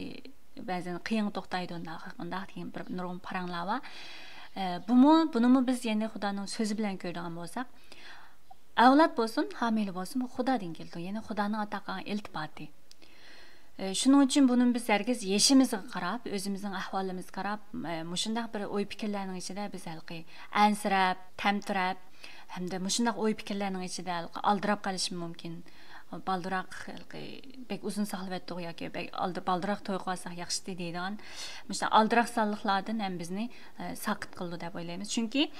بەزەن قىيىنغا توختايدۇ، ئۇنداق، ئۇنداق دېگەن بىر نۇرغۇن پاراڭلار بار. ئە، بۇمۇ، بۇنىمۇ بىز يەنە خۇدانىڭ سۆزى بىلەن كۆرىدىغان بولساق، ئەۋلاد بولسۇن، ھامىلە بولسۇن، بۇ خۇدادىن كېلىدۇ. يەنى خۇدانىڭ ئاتا قىلغان ئىلتىپاتى. ئە، شۇنىڭ ئۈچۈن بۇنى بىز ھەرگىز يېشىمىزغا قاراپ، ئۆزىمىزنىڭ ئەھۋالىمىزغا قاراپ، ئە، مۇشۇنداق بىر ئوي پىكىرلەرنىڭ ئىچىدە بىز ھېلىقى ئەنسىرەپ، تەمتىرەپ، ھەمدە مۇشۇنداق ئوي پىكىرلەرنىڭ ئىچىدە ھېلىقى ئالدىراپ قېلىشى مۇمكىن. بالدۇراق، ھېلىقى بەك ئۇزۇن ساقلىۋەتتۇق ياكى بەك ئالدى-، بالدۇراق توي قىلىۋالساق ياخشىتى دەيدىغان مۇشۇنداق ئالدىراق سانلىقلاردىن ھەم بىزنى، ئە، ساقىت قىلىدۇ دەپ ئويلايمىز. چۈنكى،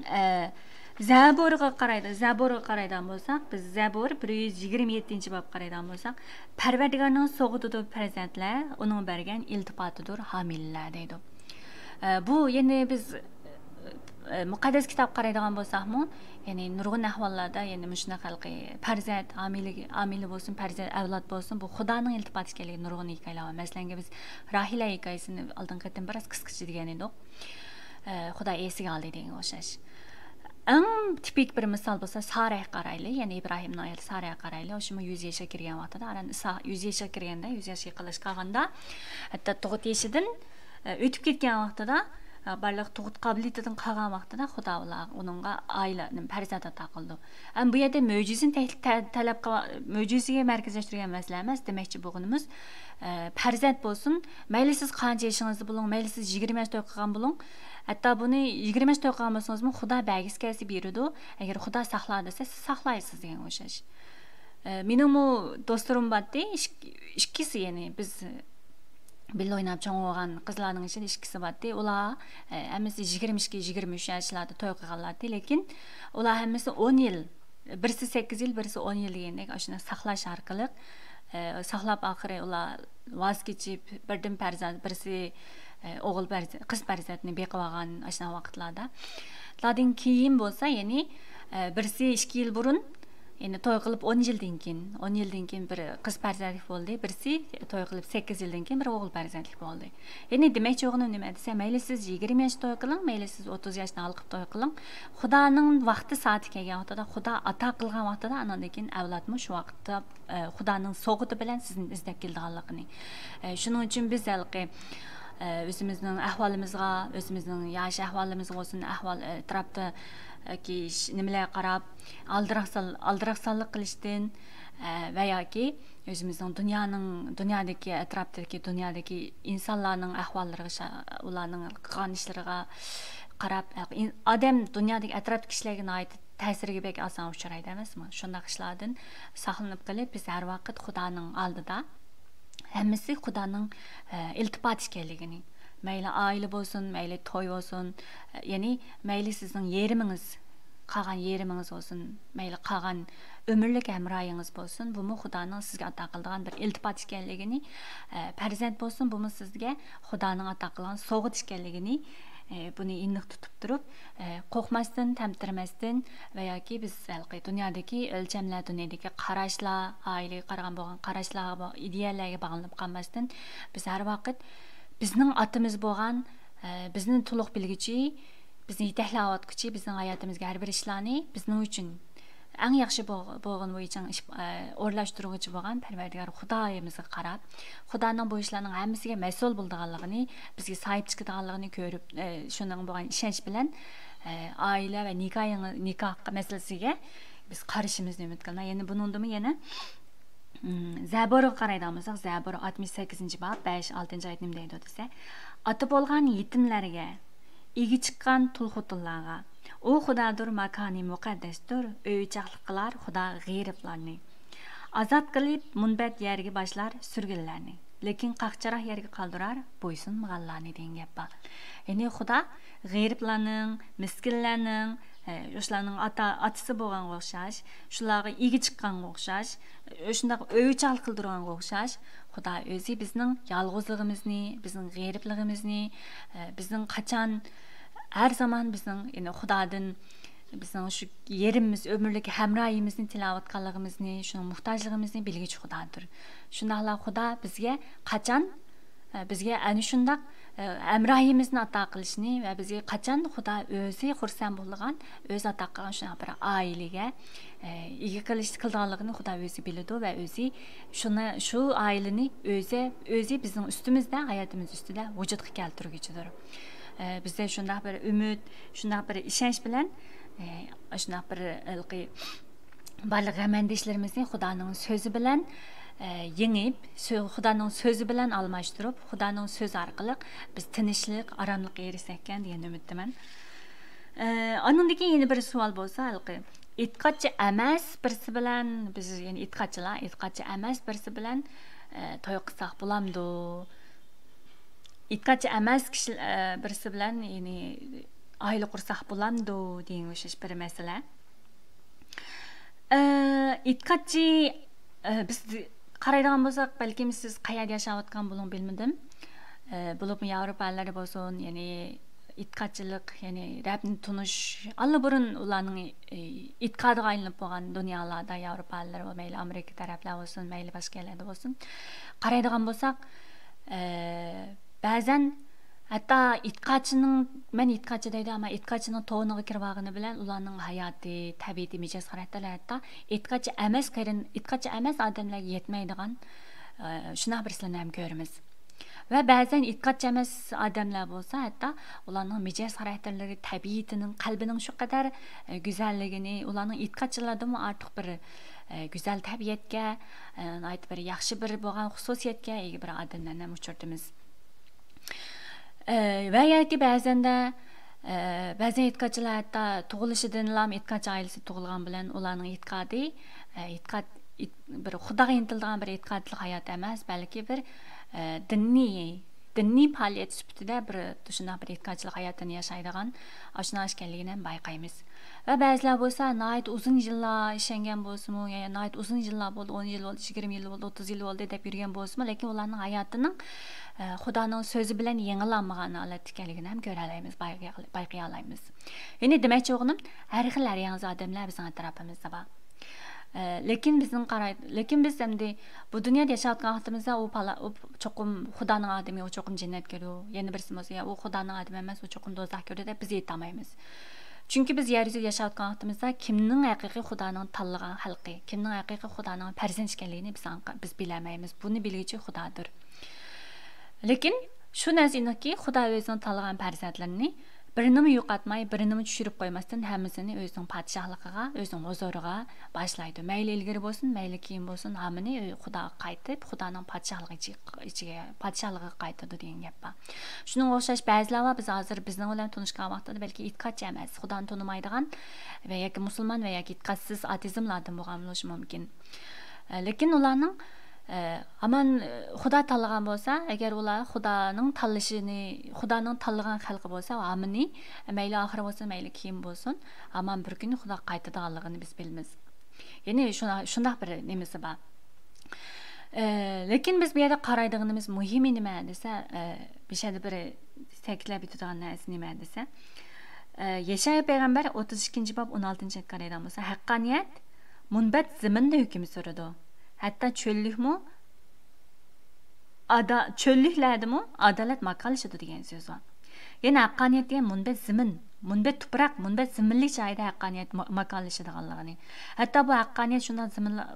ئە، زەبۇرغا قارايدۇ، زەبۇرغا قارايدىغان بولساق، بىز زەبۇر بىر يۈز يىگىرمە يەتتىنچى بابقا قارايدىغان بولساق، پەرۋەردىگارنىڭ سوغۇتىدۇر پەرزەنتلەر، ئۇنىڭ بەرگەن ئىلتىپاتىدۇر ھامىلىلەر دەيدۇ. ئە، بۇ يەنى بىز، ئە، مۇقەددەس كىتاب قارايدىغان بولساقمۇ، يەنى نۇرغۇن ئەھۋاللاردا يەنى مۇشۇنداق ھېلىقى پەرزەنت ھامىلە، ھامىلە بولسۇن، پەرزەنت ئەۋلاد بولسۇن، بۇ خۇدانىڭ ئىلتىپاتى ئىكەنلىكى نۇرغۇن ھېكايىلەر بار. مەسىلەن، بىز راھىلە ھېكايىسىنى ئالدىنقى قېتىم بىراز قىسقىچە دېگەن ئىدۇق. ئە، خۇدا ئېسىگە ئالدى دېگەنگە ئوخشاش. ئەڭ تىپىك بىر مىسال بولسا سارەگە قارايلى، يەنى ئىبراھىمنىڭ ئايالى سارەگە قارايلى. ئۇ شۇمۇ يۈز ياشقا كىرگەن ۋاقتىدا، ئاران ئىسا يۈز ياشقا كىرگەندە، يۈز ياشقا يېقىنلاشقان ھالدا، ھەتتا تۇغۇت يېشىدىن، ئە، ئۆتۈپ كەتكەن ۋاقتىدا، ئە، بارلىق تۇغۇت قابىلىيىتىدىن قالغان ۋاقتىدا خۇدا ئۇلار، ئۇنىڭغا ئائىلە، پەرزەنت ئاتا قىلىدۇ. ئەمما بۇ يەردە مۆجىزىنى تە-، تە-، تەلەپ قىلغان، مۆجىزىگە مەركەزلەشتۈرگەن مەسىلە ئەمەس. دېمەكچى بولغىنىمىز، ئە، پەرزەنت بولسۇن، مەيلى سىز قانچە يېشىڭىزدا بولۇڭ، مەيلى سىز يىگىرمە ياش توي قىلغان بولۇڭ، ھەتتا بۇنى يىگىرمە ياش توي قىلغان بولسىڭىزمۇ خۇدا بەرگىسى كەلسە بېرىدۇ. ئەگەر خۇدا ساقلا دېسە، سىز ساقلايسىز دېگەنگە ئوخشاش. ئە، مېنىڭمۇ دوستلىرىم بارتى، ئىك-، ئىككىسى، يەنى بىز بىللە ئويناپ چوڭ بولغان قىزلارنىڭ ئىچىدە ئىككىسى بارتى. ئۇلار، ئە، ھەممىسى يىگىرمە ئىككى، يىگىرمە ئۈچ ياشلاردا توي قىلغانلارتى. لېكىن ئۇلار ھەممىسى ئون يىل، بىرسى سەككىز يىل، بىرسى ئون يىل دېگەندەك، ئاشۇنداق ساقلاش ئارقىلىق، ئە، ساقلاپ، ئاخىرى ئۇلار ۋاز كېچىپ، بىردىن پەرزەنت، بىرسى، ئە، ئوغۇل پەرز-، قىز پەرزەنتنى بېقىۋالغان ئاشۇنداق ۋاقىتلاردا. ئۇلاردىن كېيىن بولسا، يەنى، ئە، بىرسى ئىككى يىل بۇرۇن، يەنى توي قىلىپ ئون يىلدىن كېيىن، ئون يىلدىن كېيىن بىر قىز پەرزەنتلىك بولدى، بىرسى توي قىلىپ سەككىز يىلدىن كېيىن بىر ئوغۇل پەرزەنتلىك بولدى. يەنى دېمەكچى بولغىنىم نېمە دېسە، مەيلى سىز يىگىرمە ياش توي قىلىڭ، مەيلى سىز ئوتتۇز ياشنى ھالقىپ توي قىلىڭ، خۇدانىڭ ۋاقتى سائىتى كەلگەن ۋاقتىدا، خۇدا ئاتا قىلغان ۋاقتىدا، ئاناندىن كېيىن ئەۋلادمۇ شۇ ۋاقىتتا، ئە، خۇدانىڭ سوغۇتى بىلەن سىزنى ئىزدەپ كېلىدىغانلىقىنى. ئە، شۇنىڭ ئۈچۈن بىز ھېلىقى، ئە، ئۆزىمىزنىڭ ئەھۋالىمىزغا، ئۆزىمىزنىڭ ياش ئەھۋالىمىزغا بولسۇن، ئەھۋال، ئەتراپتا، ئە، كى-، نېمىلەرگە قاراپ، ئالدىراقسان-، ئالدىراقسانلىق قىلىشتىن، ئە، ۋە ياكى ئۆزىمىزنىڭ دۇنيانىڭ، دۇنيادىكى، ئەتراپتىكى، دۇنيادىكى ئىنسانلارنىڭ ئەھۋاللىرىغا شا-، ئۇلارنىڭ قىلغان ئىشلىرىغا قاراپ، ئە، ئىن-، ئادەم دۇنيادىكى ئەتراپتىكى كىشىلەرگە ناھايىتى تەسىرگە بەك ئاسان ئۇچرايدۇ ئەمەسمۇ؟ شۇنداق ئىشلاردىن ساقلىنىپ قېلىپ، بىز ھەر ۋاقىت خۇدانىڭ ئالدىدا، ھەممىسى خۇدانىڭ، ئە، ئىلتىپاتى ئىكەنلىكىنى، مەيلى ئائىلە بولسۇن، مەيلى توي بولسۇن، ئە، يەنى مەيلى سىزنىڭ يېرىمىڭىز، قالغان يېرىمىڭىز بولسۇن، مەيلى قالغان ئۆمۈرلۈك ھەمراھىڭىز بولسۇن، بۇمۇ خۇدانىڭ سىزگە ئاتا قىلىدىغان بىر ئىلتىپات ئىكەنلىكىنى، ئە، پەرزەنت بولسۇن، بۇمۇ سىزگە خۇدانىڭ ئاتا قىلغان سوۋغىتى ئىكەنلىكىنى، ئە، بۇنى ئېنىق تۇتۇپ تۇرۇپ، ئە، قورقماستىن، تەمتىرىمەستىن ۋە ياكى بىز ھېلىقى دۇنيادىكى ئۆلچەملەر، دۇنيادىكى قاراشلار، ئائىلىگە قارىغان بولغان قاراشلارغا، بو-، ئىدىيەلەرگە باغلىنىپ قالماستىن، بىز ھەر ۋاقىت بىزنىڭ ئاتىمىز بولغان، ئە، بىزنى تولۇق بىلگۈچى، بىزنى يېتەكلەۋاتقۇچى، بىزنىڭ ھاياتىمىزدىكى ھەر بىر ئىشلارنى بىزنىڭ ئۈچۈن ئەڭ ياخشى بو-، بولغىنى بويىچە ئىش، ئە، ئورۇنلاشتۇرغۇچى بولغان پەرۋەردىگار خۇدايىمىزغا قاراپ، خۇدانىڭ بۇ ئىشلارنىڭ ھەممىسىگە مەسئۇل بولىدىغانلىقىنى، بىزگە ساھىب چىقىدىغانلىقىنى كۆرۈپ، ئە، شۇنىڭغا بولغان ئىشەنچ بىلەن، ئە، ئائىلە ۋە نىكاھىڭ-، نىكاھ مەسىلىسىگە بىز قارىشىمىزنى ئۈمىد قىلىمەن. يەنە بۇنىڭدىمۇ يەنە، ئىم، زەبۇرغا قارايدىغان بولساق، زەبۇر ئاتمىش سەككىزىنچى باب، بەش، ئالتىنچى ئايەت نېمە دەيدۇ دېسە، ئاتا بولغان يېتىملەرگە، ئىگە چىققان تۇل خوتۇنلارغا، ئۇ خۇدادۇر ماكانى مۇقەددەستۇر، ئۆي ئوچاقلىق قىلار خۇدا غېرىبلارنى. ئازاد قىلىپ مۇنبەت يەرگە باشلار سۈرگۈنلەرنى، لېكىن قاقچىراق يەرگە قالدۇرار بويسۇنمىغانلارنى دېگەن گەپ بار. يەنى خۇدا غېرىبلارنىڭ، مىسكىنلەرنىڭ، ئە، شۇلارنىڭ ئاتا، ئاتىسى بولغانغا ئوخشاش، شۇلارغا ئىگە چىققانغا ئوخشاش، شۇنداق ئۆي ئوچاقلىق قىلدۇرغانغا ئوخشاش، خۇدا ئۆزى بىزنىڭ يالغۇزلۇقىمىزنى، بىزنىڭ غېرىبلىقىمىزنى، ئە، بىزنىڭ قاچان، ھەر زامان بىزنىڭ، يەنى خۇدادىن بىزنىڭ شۇ يېرىمىمىز، ئۆمۈرلۈك ھەمراھىمىزنى تىلەۋاتقانلىقىمىزنى، شۇنىڭ موھتاجلىقىمىزنى بىلگۈچى خۇدادۇر. شۇنداقلا خۇدا بىزگە قاچان، ئە، بىزگە ئەنە شۇنداق، ئە، ھەمراھىمىزنى ئاتا قىلىشنى ۋە بىزگە قاچان خۇدا ئۆزى خۇرسەن بولىدىغان، ئۆزى ئاتا قىلغان شۇنداق بىر ئائىلىگە، ئە، ئىگە قىلىش، قىلىدىغانلىقىنى خۇدا ئۆزى بىلىدۇ ۋە ئۆزى شۇنى، شۇ ئائىلىنى ئۆزى، ئۆزى بىزنىڭ ئۈستىمىزدە، ھاياتىمىز ئۈستىدە ۋۇجۇدقا كەلتۈرگۈچىدۇر. ئە، بىزدە شۇنداق بىر ئۈمىد، شۇنداق بىر ئىشەنچ بىلەن، ئە، شۇنداق بىر ھېلىقى بارلىق غەم-ئەندىشىلىرىمىزنى خۇدانىڭ سۆزى بىلەن، ئە، يېڭىپ، سۆ-، خۇدانىڭ سۆزى بىلەن ئالماشتۇرۇپ، خۇدانىڭ سۆزى ئارقىلىق بىز تىنچلىق، ئاراملىققا ئېرىشسەككەن دېگەن ئۈمىدتىمەن. ئە، ئانىڭدىن كېيىن يەنە بىر سوئال بولسا، ھېلىقى ئېتىقادچى ئەمەس بىرسى بىلەن، بىز يەنى ئېتىقادچىلار، ئېتىقادچى ئەمەس بىرسى بىلەن، ئە، توي قىلساق بولامدۇ؟ ئېتىقادچى ئەمەس كىشى، ئە، بىرسى بىلەن، يەنى ئائىلە قۇرساق بولامدۇ دېگەن ئوخشاش بىر مەسىلە. ئە، ئېتىقادچى، ئە، بىز قارايدىغان بولساق، بەلكىم سىز قەيەردە ياشاۋاتقان بولۇڭ بىلمىدىم. ئە، بولۇپمۇ ياۋروپا ئەللىرى بولسۇن، يەنى ئېتىقادچىلىق، يەنى رەبنى تونۇش، ئاللىبۇرۇن ئۇلارنىڭ، ئە، ئېتىقادىغا ئايلىنىپ بولغان دۇنيالاردا، ياۋروپا ئەللىرى، مەيلى ئامېرىكا تەرەپلەر بولسۇن، مەيلى باشقا ئەللەردە بولسۇن، قارايدىغان بولساق، ئە، بەزەن ھەتتا ئېتىقادچىنىڭ، مەن ئېتىقادچى دەيدۇ، ئەمما ئېتىقادچىنىڭ تونىغا كىرىۋالغىنى بىلەن ئۇلارنىڭ ھاياتى، تەبىئىتى، مىجەز خاراكتېرلىرى ھەتتا ئېتىقادچى ئەمەس قېرىن-، ئېتىقادچى ئەمەس ئادەملەرگە يەتمەيدىغان، ئە، شۇنداق بىرسىلەرنى ھەم كۆرىمىز. ۋە بەزەن ئېتىقادچى ئەمەس ئادەملەر بولسا، ھەتتا ئۇلارنىڭ مىجەز خاراكتېرلىرى، تەبىئىتىنىڭ، قەلبىنىڭ شۇ قەدەر، ئە، گۈزەللىكىنى، ئۇلارنىڭ ئېتىقادچىلاردىنمۇ ئارتۇق بىر، ئە، گۈزەل تەبىئەتكە، ئە، ناھايىتى بىر ياخشى بىر بولغان خۇسۇسىيەتكە ئىگە بىر ئادەملەرنى ھەم ئۇچرىتىمىز. ئە، ۋە ياكى بەزەندە، ئە، بەزەن ئېتىقادچىلار ھەتتا تۇغۇلۇشىدىنلا ئېتىقادچى ئائىلىسىدە تۇغۇلغان بىلەن ئۇلارنىڭ ئېتىقادى، ئە، ئېتىقاد، ئېت-، بىر خۇداغا ئىنتىلىدىغان بىر ئېتىقادلىق ھايات ئەمەس، بەلكى بىر، ئە، دىنىي، دىنىي پائالىيەت سۈپىتىدە بىر، شۇنداق بىر ئېتىقادچىلىق ھاياتىنى ياشايدىغان ئاشۇنداق ئىكەنلىكىنى ھەم بايقايمىز. ۋە بەزىلەر بولسا ناھايىتى ئۇزۇن يىللار ئىشەنگەن بولسىمۇ، يا ناھايىتى ئۇزۇن يىللار بولدى، ئون يىل بولدى، يىگىرمە يىل بولدى، ئوتتۇز يىل بولدى دەپ يۈرگەن بولسىمۇ، لېكىن ئۇلارنىڭ ھاياتىنىڭ، ئە، خۇدانىڭ سۆزى بىلەن يېڭىلانمىغان ھالەتتە ئىكەنلىكىنى ھەم كۆرەلەيمىز، بايقىيالايمىز. يەنى دېمەكچى بولغىنىم، ھەر خىل ھەر ياڭزا ئادەملەر بىزنىڭ ئەتراپىمىزدا بار. ئە، لېكىن بىزنىڭ قاراي-، لېكىن بىز ئەمدى بۇ دۇنيادا ياشاۋاتقان ۋاقتىمىزدا ئۇ پالا-، ئۇ چوقۇم خۇدانىڭ ئادىمى، ئۇ چوقۇم جەننەت كىرىدۇ، يەنە بىرسى بولسا، يا ئۇ خۇدانىڭ ئادىمى ئەمەس، ئۇ چوقۇم دوزاخ كىرىدۇ دەپ بىز ئېيتالمايمىز. چۈنكى بىز يەر يۈزىدە ياشاۋاتقان ۋاقتىمىزدا كىمنىڭ ھەقىقىي خۇدانىڭ تاللىغان خەلقى، كىمنىڭ ھەقىقىي خۇدانىڭ پەرزەنتى ئىكەنلىكىنى بىز ئاڭقا-، بىز بىلەلمەيمىز. بۇنى بىلگۈچى خۇدادۇر. لېكىن شۇ نەرسە ئېنىقكى، خۇدا ئۆزىنىڭ تاللىغان پەرزەنتلىرىنى بىرىنىمۇ يوقاتماي، بىرىنىمۇ چۈشۈرۈپ قويماستىن، ھەممىسىنى ئۆزىنىڭ پادىشاھلىقىغا، ئۆزىنىڭ ھۇزۇرىغا باشلايدۇ. مەيلى ئىلگىرى بولسۇن، مەيلى كېيىن بولسۇن، ھەممىنى ئۆ-، خۇداغا قايتىپ، خۇدانىڭ پادىشاھلىقى ئىچىگە، ئىچىگە، پادىشاھلىقىغا قايتىدۇ دېگەن گەپ بار. شۇنىڭغا ئوخشاش بەزىلەر بار، بىز ھازىر بىزنىڭ بىلەن تونۇشقان ۋاقتىدا بەلكى ئېتىقادچى ئەمەس، خۇدانى تونۇمايدىغان ۋە ياكى مۇسۇلمان ۋە ياكى ئېتىقادسىز ئاتېئىزملاردىن بولغان بولۇشى مۇمكىن. ئە، لېكىن ئۇلارنىڭ، ئە، ھامان، ئە، خۇدا تاللىغان بولسا، ئەگەر ئۇلار خۇدانىڭ تاللىشىنى، خۇدانىڭ تاللىغان خەلقى بولسا، ھامىنى، ئە، مەيلى ئاخىرى بولسۇن، مەيلى كېيىن بولسۇن، ھامان بىر كۈنى خۇداغا قايتىدىغانلىقىنى بىز بىلىمىز. يەنى شۇنا-، شۇنداق بىر نېمىسى بار. ئە، لېكىن بىز بۇ يەردە قارايدىغىنىمىز مۇھىمى نېمە دېسە، ئە، بۇ يەردە بىر تەكىتلەپ ئۆتىدىغان نەرسە نېمە دېسە، ئە، يەشايا پەيغەمبەر ئوتتۇز ئىككىنچى باب ئون ئالتىنچى ئايەتكە قارايدىغان بولسا، ھەققانىيەت مۇنبەت زېمىندا ھۆكۈم سۈرىدۇ. ھەتتا چۆللۈكمۇ ئادا-، چۆللۈكلەردىمۇ ئادالەت ماكانلىشىدۇ دېگەن سۆز بار. يەنى ھەققانىيەت دېگەن مۇنبەت زېمىن، مۇنبەت تۇپراق، مۇنبەت زېمىنلىك جايدا ھەققانىيەت ما-، ماكانلىشىدىغانلىقىنى. ھەتتا بۇ ھەققانىيەت شۇنداق زېمىنلا-،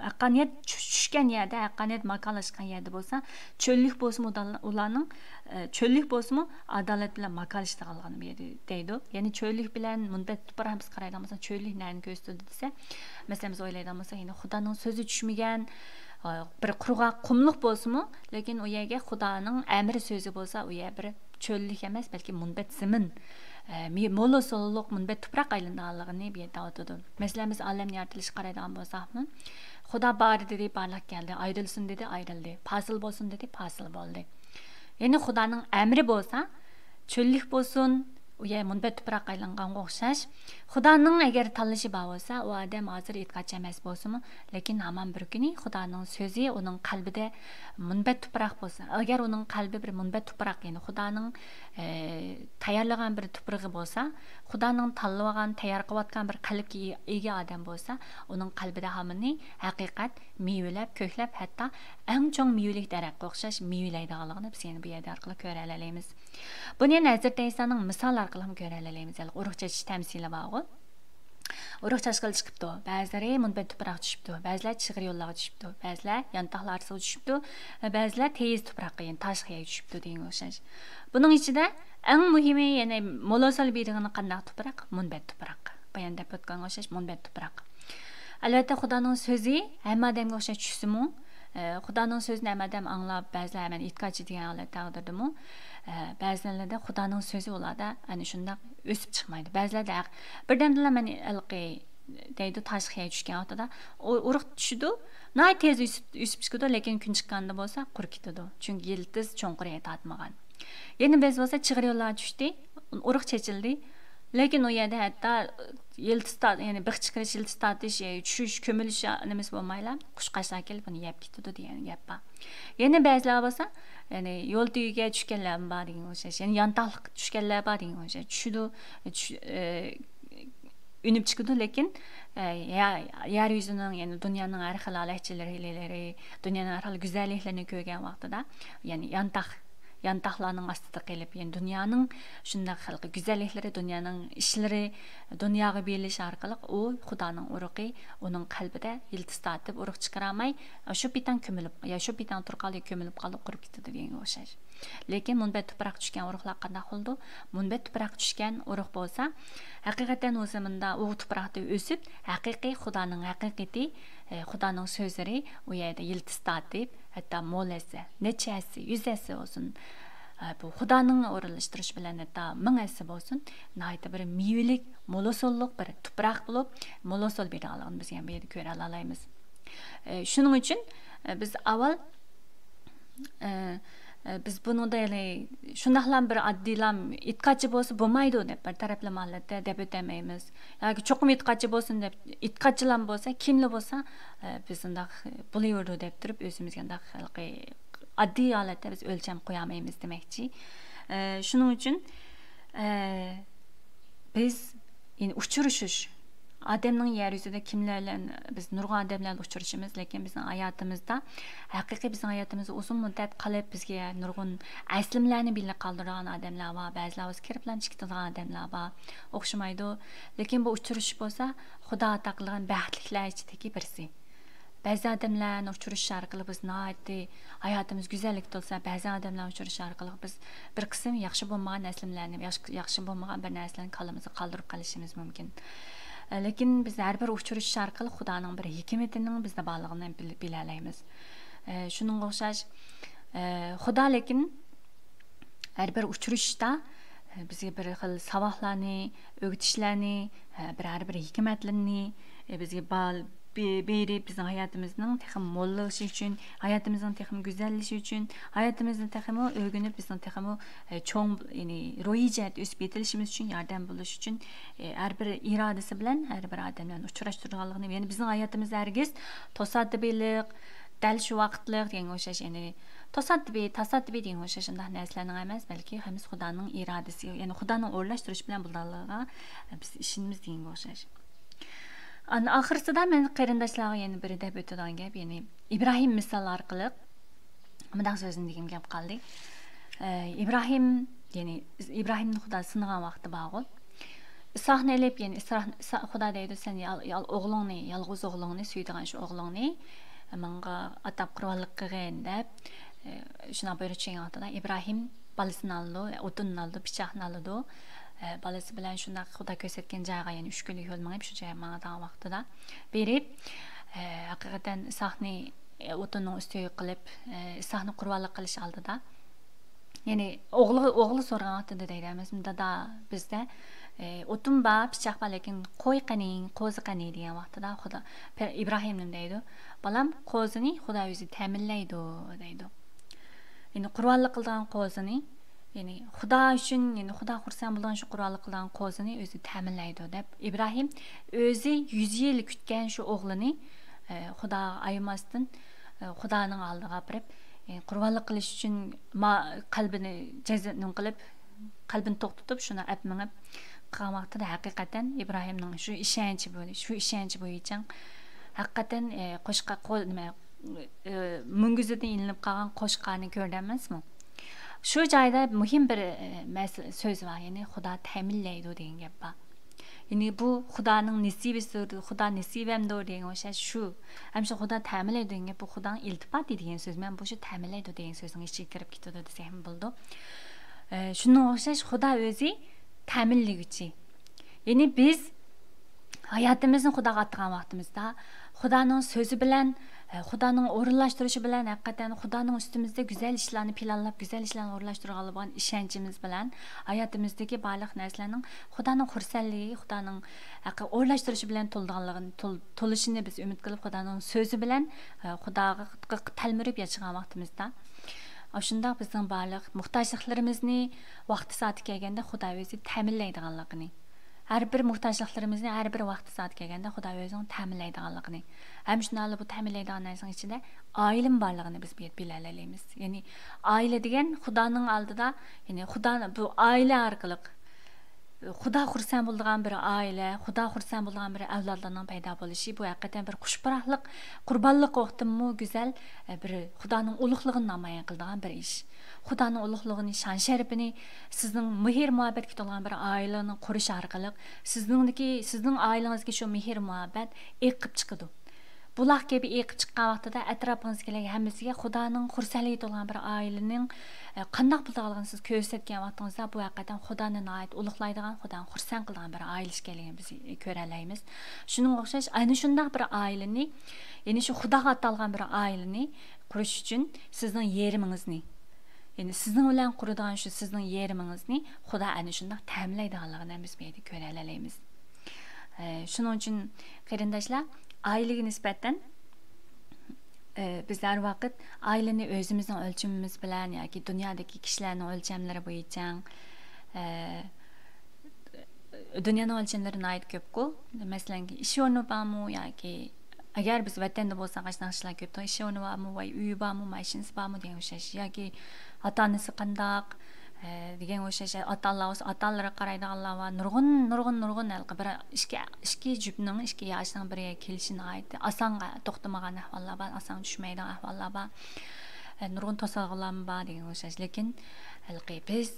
ھەققانىيەت چۈش-، چۈشكەن يەردە، ھەققانىيەت ماكانلاشقان يەردە بولسا، چۆللۈك بولسىمۇ ئۇلارنىڭ، ئە، چۆللۈك بولسىمۇ ئادالەت بىلەن ماكانلىشىدىغانلىقىنى بۇ يەردە دەيدۇ. يەنى چۆللۈك بىلەن مۇنبەت تۇپراق بىز قارايدىغان بولساق، چۆللۈك نەنى كۆرسىتىدۇ دېسە، مەسىلەن، بىز ئويلايدىغان بولساق، يەنى خۇدانىڭ سۆزى چۈشمىگەن، ئە، بىر قۇرغاق قۇملۇق بولسىمۇ، لېكىن ئۇ يەرگە خۇدانىڭ ئەمرى سۆزى بولسا، ئۇ يەر بىر چۆللۈك ئەمەس، بەلكى مۇنبەت زېمىن، ئە، مى-، مول ھوسۇللۇق مۇنبەت تۇپراق ئايلىنىدىغانلىقىنى بۇ يەردە ئاۋۇتىدۇ. مەسىلەن، بىز ئالەمنى يارىتىلىشىغا قارايدىغان بولساقمۇ، خۇدا بار دېدى، بارلىق كەلدى، ئايرىلسۇن دېدى، ئايرىلدى، پاسىل بولسۇن دېدى، پاسىل بولدى. يەنى خۇدانىڭ ئەمرى بولسا، چۆللۈك بولسۇن، ئۇ يەر مۇنبەت تۇپراققا ئايلانغانغا ئوخشاش. خۇدانىڭ ئەگەر تاللىشى بار بولسا، ئۇ ئادەم ھازىر ئېتىقادچى ئەمەس بولسىمۇ، لېكىن ھامان بىر كۈنى خۇدانىڭ سۆزى ئۇنىڭ قەلبىدە مۇنبەت تۇپراق بولسا، ئەگەر ئۇنىڭ قەلبى بىر مۇنبەت تۇپراق، يەنى خۇدانىڭ، ئە، تەييارلىغان بىر تۇپرىقى بولسا، خۇدانىڭ تاللىۋالغان، تەييار قىلىۋاتقان بىر قەلبكە ئىگە ئادەم بولسا، ئۇنىڭ قەلبىدە ھامىنى ھەقىقەت مېۋىلەپ، كۆكلەپ، ھەتتا ئەڭ چوڭ مېۋىلىك دەرەخكە ئوخشاش مېۋىلەيدىغانلىقىنى بىز يەنە بۇ يەردە ئارقىلىق كۆرەلەيمىز. بۇنى يەنە ھەزرىتى ئەيسانىڭ مىسالى ئارقىلىقمۇ كۆرەلەيمىز. ھېلىقى ئۇرۇق چېچىش تەمسىلى بارغۇ. ئۇرۇق چاچقىلى چىقىپتۇ. بەزىلىرى مۇنبەت تۇپراققا چۈشۈپتۇ، بەزىلەر چىغىر يوللارغا چۈشۈپتۇ، بەزىلەر يانتاقلار ئارىسىغا چۈشۈپتۇ ۋە بەزىلەر تېيىز تۇپراققا، يەنى تاشقا يەرگە چۈشۈپتۇ دېگەنگە ئوخشاش. بۇنىڭ ئىچىدە ئەڭ مۇھىمى، يەنى مول ھوسۇل بېرىدىغىنى قانداق تۇپراق؟ مۇنبەت تۇپراق. بايان دەپ ئۆتكەنگە ئوخشاش مۇنبەت تۇپراق. ئەلۋەتتە، خۇدانىڭ سۆزى ھەممە ئادەمگە ئوخشاش چۈشسىمۇ، ئە، خۇدانىڭ سۆزىنى ھەممە ئادەم ئاڭلاپ، بەزىلەر مەن ئېتىقادچى دېگەن ھالەتتە ئاغدۇردىمۇ، ئە، بەزىلەردە خۇدانىڭ سۆزى ئۇلاردا ئەنە شۇنداق ئۆسۈپ چىقمايدۇ. بەزىلەردە ھەق-، بىردەمدىلا مەن ھېلىقى دەيدۇ، تاشقا يەر چۈشكەن ۋاقتىدا ئۇ-، ئۇرۇق چۈشىدۇ، ناھايىتى تېز ئۆسۈپ، ئۆسۈپ چىقىدۇ، لېكىن كۈن چىققاندا بولسا قۇرۇپ كېتىدۇ. چۈنكى يىلتىز چوڭقۇر يەر تارتمىغان. يەنە بەزى بولسا چىغىر يوللارغا چۈشتى، ئۇرۇق چېچىلدى، لېكىن ئۇ يەردە ھەتتا يىلتىز تارت-، يەنى بىخ چىقىرىش، يىلتىز تارتىش، ئە، چۈشۈش، كۆمۈلۈش نېمىسى بولمايلا، قۇشقاچلار كېلىپ ئۇنى يەپ كېتىدۇ دېگەن گەپ بار. يەنە بەزىلەر بولسا، يەنى يول تۈۋىگە چۈشكەنلەرمۇ بار دېگەن ئوخشاش، يەنى يانتاقلىققا چۈشكەنلەر بار دېگەن ئوخشاش. چۈشىدۇ، چۈش-، ئە، ئۈنۈپ چىقىدۇ، لېكىن، ئە، يە-، يەر يۈزىنىڭ، يەنى دۇنيانىڭ ھەر خىل ھالەتچىلىرى، دۇنيانىڭ ھەر خىل گۈزەللىكلىرىنى كۆرگەن ۋاقتىدا، يەنى يانتاق، يانتاقلارنىڭ ئاستىدا قېلىپ، يەنى دۇنيانىڭ شۇنداق خىلقى گۈزەللىكلىرى، دۇنيانىڭ ئىشلىرى دۇنياغا بېرىلىش ئارقىلىق ئۇ خۇدانىڭ ئۇرۇقى ئۇنىڭ قەلبىدە يىلتىز تارتىپ ئۇرۇق چىقىرالماي، شۇ پېتىڭ كۆمۈلۈپ، يا شۇ پېتىڭ تۇرقالدى كۆمۈلۈپ قالىدۇ، قۇرۇپ كېتىدۇ دېگەنگە ئوخشاش. لېكىن مۇنبەت تۇپراق چۈشكەن ئۇرۇقلار قانداق بولىدۇ؟ مۇنبەت تۇپراق چۈشكەن ئۇرۇق بولسا، ھەقىقەتەن ئۇ زېمىندا، ئۇ تۇپراقتا ئۆسۈپ، ھەقىقىي خۇدانىڭ ھەقىقىتى، ئە، خۇدانىڭ سۆزلىرى ئۇ يەردە يىلتىز تارتىپ، ھەتتا مول ھەسسە، نەچچە ھەسسە، يۈز ھەسسە بولسۇن، ئە، بۇ خۇدانىڭ ئورۇنلاشتۇرۇشى بىلەن ھەتتا مىڭ ھەسسە بولسۇن، ناھايىتى بىر مېۋىلىك، مول ھوسۇللۇق بىر تۇپراق بولۇپ، مول ھوسۇل بېرىدىغانلىقىنى بىز يەنە بۇ يەردە كۆرەلالايمىز. ئە، شۇنىڭ ئۈچۈن، ئە، بىز ئاۋۋال، ئە، ئە، بىز بۇنىڭدا يەنى شۇنداقلام بىر ئاددىيلام ئېتىقادچى بولسا بولمايدۇ دەپ بىر تەرەپلىمە ھالەتتە دەپ ئۆتەلمەيمىز. ياكى چوقۇم ئېتىقادچى بولسۇن دەپ، ئېتىقادچىلام بولسا، كىملا بولسا، ئە، بىز ئۇنداق بولۇۋېرىدۇ دەپ تۇرۇپ، ئۆزىمىزگە ئۇنداق ھېلىقى ئاددىي ھالەتتە بىز ئۆلچەم قويالمايمىز دېمەكچى. ئە، شۇنىڭ ئۈچۈن، ئە، بىز، يەنى ئۇچرىشىش، ئادەمنىڭ يەر يۈزىدە كىملەر بىلەن، بىز نۇرغۇن ئادەم بىلەن ئۇچرىشىمىز، لېكىن بىزنىڭ ھاياتىمىزدا، ھەقىقىي بىزنىڭ ھاياتىمىزدا ئۇزۇن مۇددەت قېلىپ، بىزگە نۇرغۇن ئەسلىمىلەرنى بىللە قالدۇرىدىغان ئادەملەر بار، بەزىلەر بولسا كىرىپلا چىقىدىغان ئادەملەر بار، ئوخشىمايدۇ. لېكىن بۇ ئۇچرىشىش بولسا خۇدا ئاتا قىلغان بەختلىكلەر ئىچىدىكى بىرسى. بەزى ئادەملەرنى ئۇچرىشىش ئارقىلىق بىز ناھايىتى ھاياتىمىز گۈزەللىككە تولسا، بەزى ئادەملەرنى ئۇچرىشىش ئارقىلىق بىز بىر قىسىم ياخشى بولمىغان نەرسىلەرنى، ياخشى، ياخشى بولمىغان بىر نەرسىلەرنى كاللىمىزغا قالدۇرۇپ قېلىشىمىز مۇمكىن. ئە، لېكىن بىز ھەر بىر ئۇچرىشىش ئارقىلىق خۇدانىڭ بىر ھېكمىتىنىڭ بىزدە بارلىقىنى بىل-، بىلەلەيمىز. ئە، شۇنىڭغا ئوخشاش، ئە، خۇدا لېكىن ھەر بىر ئۇچرىشىشتا، ئە، بىزگە بىر خىل ساۋاقلارنى، ئۆگىتىشلەرنى، ئە، بىرەر بىر ھېكمەتلىرىنى، ئە، بىزگە بال-، بې-، بېرىپ، بىزنىڭ ھاياتىمىزنىڭ تېخىمۇ موللىشىشى ئۈچۈن، ھاياتىمىزنىڭ تېخىمۇ گۈزەللىشىشى ئۈچۈن، ھاياتىمىزنى تېخىمۇ ئۆگىنىپ، بىزنىڭ تېخىمۇ، ئە، چوڭ، يەنى روھىي جەھەتتە ئۆسۈپ يېتىلىشىمىز ئۈچۈن ياردەم بولۇش ئۈچۈن، ئە، ھەر بىر ئىرادىسى بىلەن ھەر بىر ئادەم بىلەن ئۇچراشتۇرىدىغانلىقىنى، يەنى بىزنىڭ ھاياتىمىزدا ھەرگىز توساتتىبىلىق، دەل شۇ ۋاقىتلىق دېگەنگە ئوخشاش، يەنى توساتتىبى، تاساتتىبى دېگەنگە ئوخشاش ئۇنداق نەرسىلەرنىڭ ئەمەس، بەلكى ھەممىسى خۇدانىڭ ئىرادىسى، يەنى خۇدانىڭ ئورۇنلاشتۇرۇشى بىلەن بولىدىغانلىقىغا بىز ئىشىنىمىز دېگەنگە ئوخشاش. ئاندىن ئاخىرسىدا مەن قېرىنداشلارغا يەنە بىر دەپ ئۆتىدىغان گەپ، يەنى ئىبراھىم مىسالى ئارقىلىق مۇنداق سۆزنى دېگۈم كېلىپ قالدى. ئە، ئىبراھىم، يەنى ئىبراھىمنى خۇدا سىنىغان ۋاقتى بارغۇ. ئىسھاقنى ئېلىپ، يەنى ئىسراھ-، ئىسا-، خۇدا دەيدۇ، سەن يال-، يال-، ئوغلۇڭنى، يالغۇز ئوغلۇڭنى، سۆيىدىغان شۇ ئوغلۇڭنى ماڭا ئاتاپ قۇربانلىق قىلغىن دەپ، ئە، شۇنداق بۇيرۇق چۈشۈرگەن ۋاقتىدا ئىبراھىم بالىسىنى ئالىدۇ، ئوتۇننى ئالىدۇ، پىچاقنى ئالىدۇ. ئە، بالىسى بىلەن شۇنداق خۇدا كۆرسەتكەن جايغا، يەنى ئۈچ كۈنلۈك يول مېڭىپ، شۇ جايغا ماڭىدىغان ۋاقتىدا بېرىپ، ئە، ھەقىقەتەن ئىسھاقنى، ئە، ئوتۇننىڭ ئۈستىگە قىلىپ، ئە، ئىسھاقنى قۇربانلىق قىلىش ئالدىدا، يەنى ئوغلى، ئوغلى سورىغان ۋاقتىدا دەيدۇ ئەمەسمۇ، دادا، بىزدە، ئە، ئوتۇن بار، پىچاق بار، لېكىن قوي قېنى، قوزا قېنى دېگەن ۋاقتىدا خۇدا، پە-، ئىبراھىم نېمە دەيدۇ؟ بالام، قوزىنى خۇدا ئۆزى تەمىنلەيدۇ دەيدۇ. يەنى قۇربانلىق قىلىدىغان قوزىنى، يەنى خۇدا ئۈچۈن، يەنى خۇدا خۇرسەن بولىدىغان شۇ قۇربانلىق قىلىدىغان قوزىنى ئۆزى تەمىنلەيدۇ دەپ، ئىبراھىم ئۆزى يۈز يىل كۈتكەن شۇ ئوغلىنى، ئە، خۇدا ئايىماستىن، ئە، خۇدانىڭ ئالدىغا ئاپىرىپ، ئە، قۇربانلىق قىلىش ئۈچۈن ما-، قەلبىنى جەزم قىلىپ، قەلبىنى توختىتىپ، شۇنى ئەپ مېڭىپ قىلغان ۋاقتىدا ھەقىقەتەن ئىبراھىمنىڭ شۇ ئىشەنچى بۇ، شۇ ئىشەنچى بويىچە ھەقىقەتەن، ئە، قوشقا-، قو-، نېمە، ئە، مۈڭگۈزىدىن ئىلىنىپ قالغان قوشقارنى كۆردى ئەمەسمۇ؟ شۇ جايدا مۇھىم بىر، ئە، مەسىلە، سۆز بار، يەنى خۇدا تەمىنلەيدۇ دېگەن گەپ بار. يەنى بۇ خۇدانىڭ نېسىۋىسىدۇر، خۇدا نېسىۋەمدۇر دېگەن ئوخشاش شۇ. ھەم شۇ خۇدا تەمىنلەيدۇ دېگەن گەپ، بۇ خۇدانىڭ ئىلتىپاتى دېگەن سۆز. مەن بۇ شۇ تەمىنلەيدۇ دېگەن سۆزنىڭ ئىچىگە كىرىپ كېتىدۇ دېسەكمۇ بولىدۇ. ئە، شۇنىڭغا ئوخشاش خۇدا ئۆزى تەمىنلىگۈچى. يەنى بىز ھاياتىمىزنى خۇداغا ئاتىغان ۋاقتىمىزدا، خۇدانىڭ سۆزى بىلەن، ئە، خۇدانىڭ ئورۇنلاشتۇرۇشى بىلەن ھەقىقەتەن خۇدانىڭ ئۈستىمىزدە گۈزەل ئىشلارنى پىلانلاپ، گۈزەل ئىشلارنى ئورۇنلاشتۇرغانلىقىغا بولغان ئىشەنچىمىز بىلەن ھاياتىمىزدىكى بارلىق نەرسىلەرنىڭ خۇدانىڭ خۇرسەنلىكى، خۇدانىڭ ھەققى ئورۇنلاشتۇرۇشى بىلەن تولىدىغانلىقىنى، تول-، تولۇشىنى بىز ئۈمىد قىلىپ، خۇدانىڭ سۆزى بىلەن، ئە، خۇداغا تەلمۈرۈپ ياشىغان ۋاقتىمىزدا، ئاشۇنداق بىزنىڭ بارلىق موھتاجلىقلىرىمىزنى ۋاقتى سائىتى كەلگەندە خۇدا ئۆزى تەمىنلەيدىغانلىقىنى، ھەر بىر موھتاجلىقلىرىمىزنى ھەر بىر ۋاقتى سائەت كەلگەندە خۇدا ئۆزىنىڭ تەمىنلەيدىغانلىقىنى، ھەم شۇنداقلا بۇ تەمىنلەيدىغان نەرسىنىڭ ئىچىدە ئائىلىمۇ بارلىقىنى بىز بىلەلەيمىز. يەنى ئائىلە دېگەن خۇدانىڭ ئالدىدا، يەنى خۇدا، بۇ ئائىلە ئارقىلىق خۇدا خۇرسەن بولىدىغان بىر ئائىلە، خۇدا خۇرسەن بولىدىغان بىر ئەۋلادلارنىڭ پەيدا بولۇشى، بۇ ھەقىقەتەن بىر خۇش پۇراقلىق، قۇربانلىق ئوقتىنمۇ گۈزەل، ئە، بىر خۇدانىڭ ئۇلۇغلۇقىنى نامايان قىلىدىغان بىر ئىش. خۇدانىڭ ئۇلۇغلۇقىنى، شان شەرىپىنى سىزنىڭ مېھىر مۇھەببەتكە تولغان بىر ئائىلىنى قۇرۇش ئارقىلىق سىزنىڭدىكى، سىزنىڭ ئائىلىڭىزدىكى شۇ مېھىر مۇھەببەت ئېقىپ چىقىدۇ. بۇلاق كەبى ئېقىپ چىققان ۋاقتىدا ئەتراپىڭىزدىكىلەرگە ھەممىسىگە خۇدانىڭ خۇرسەنلىكى تولغان بىر ئائىلىنىڭ، ئە، قانداق بولىدىغانلىقىنى سىز كۆرسەتكەن ۋاقتىڭىزدا، بۇ ھەقىقەتەن خۇدانى ناھايىتى ئۇلۇغلايدىغان، خۇدانى خۇرسەن قىلىدىغان بىر ئائىلە ئىكەنلىكىنى بىز كۆرەلەيمىز. شۇنىڭغا ئوخشاش، ئەنە شۇنداق بىر ئائىلىنى، يەنى شۇ خۇداغا ئاتالغان بىر ئائىلىنى قۇرۇش ئۈچۈن سىزنىڭ يېرىمىڭىزنى، يەنى سىزنىڭ بىلەن قۇرىدىغان شۇ سىزنىڭ يېرىمىڭىزنى خۇدا ئەنە شۇنداق تەمىنلەيدىغانلىقىنى بىز بۇ يەردە كۆرەلەيمىز. ئە، شۇنىڭ ئۈچۈن، قېرىنداشلار، ئائىلىگە نىسبەتەن، ئە، بىز ھەر ۋاقىت ئائىلىنى ئۆزىمىزنىڭ ئۆلچىمىمىز بىلەن ياكى دۇنيادىكى كىشىلەرنىڭ ئۆلچەملىرى بويىچە، ئە، دۇنيانىڭ ئۆلچەملىرى ناھايىتى كۆپكۇ. مەسىلەن، ئىش ئورنى بارمۇ ياكى، ئەگەر بىز ۋەتەندە بولساق، ئاشۇنداق ئىشلار كۆپتۇ. ئىش ئورنى بارمۇ، ۋاي، ئۆيى بارمۇ، ماشىنىسى بارمۇ دېگەن ئوخشاش. ياكى ئاتا-ئانىسى قانداق، ئە، دېگەن ئوخشاش. ئاتا-ئانىلار بولسا، ئاتا-ئانىلىرىغا قارايدىغانلار بار. نۇرغۇن، نۇرغۇن، نۇرغۇن ھېلىقى بىر ئىككى، ئىككى جۈپنىڭ، ئىككى ياشنىڭ بىر يەرگە كېلىشى ناھايىتى ئاسانغا توختىمىغان ئەھۋاللار بار، ئاسان چۈشمەيدىغان ئەھۋاللار بار. ئە، نۇرغۇن توسالغۇلارمۇ بار دېگەن ئوخشاش. لېكىن ھېلىقى بىز،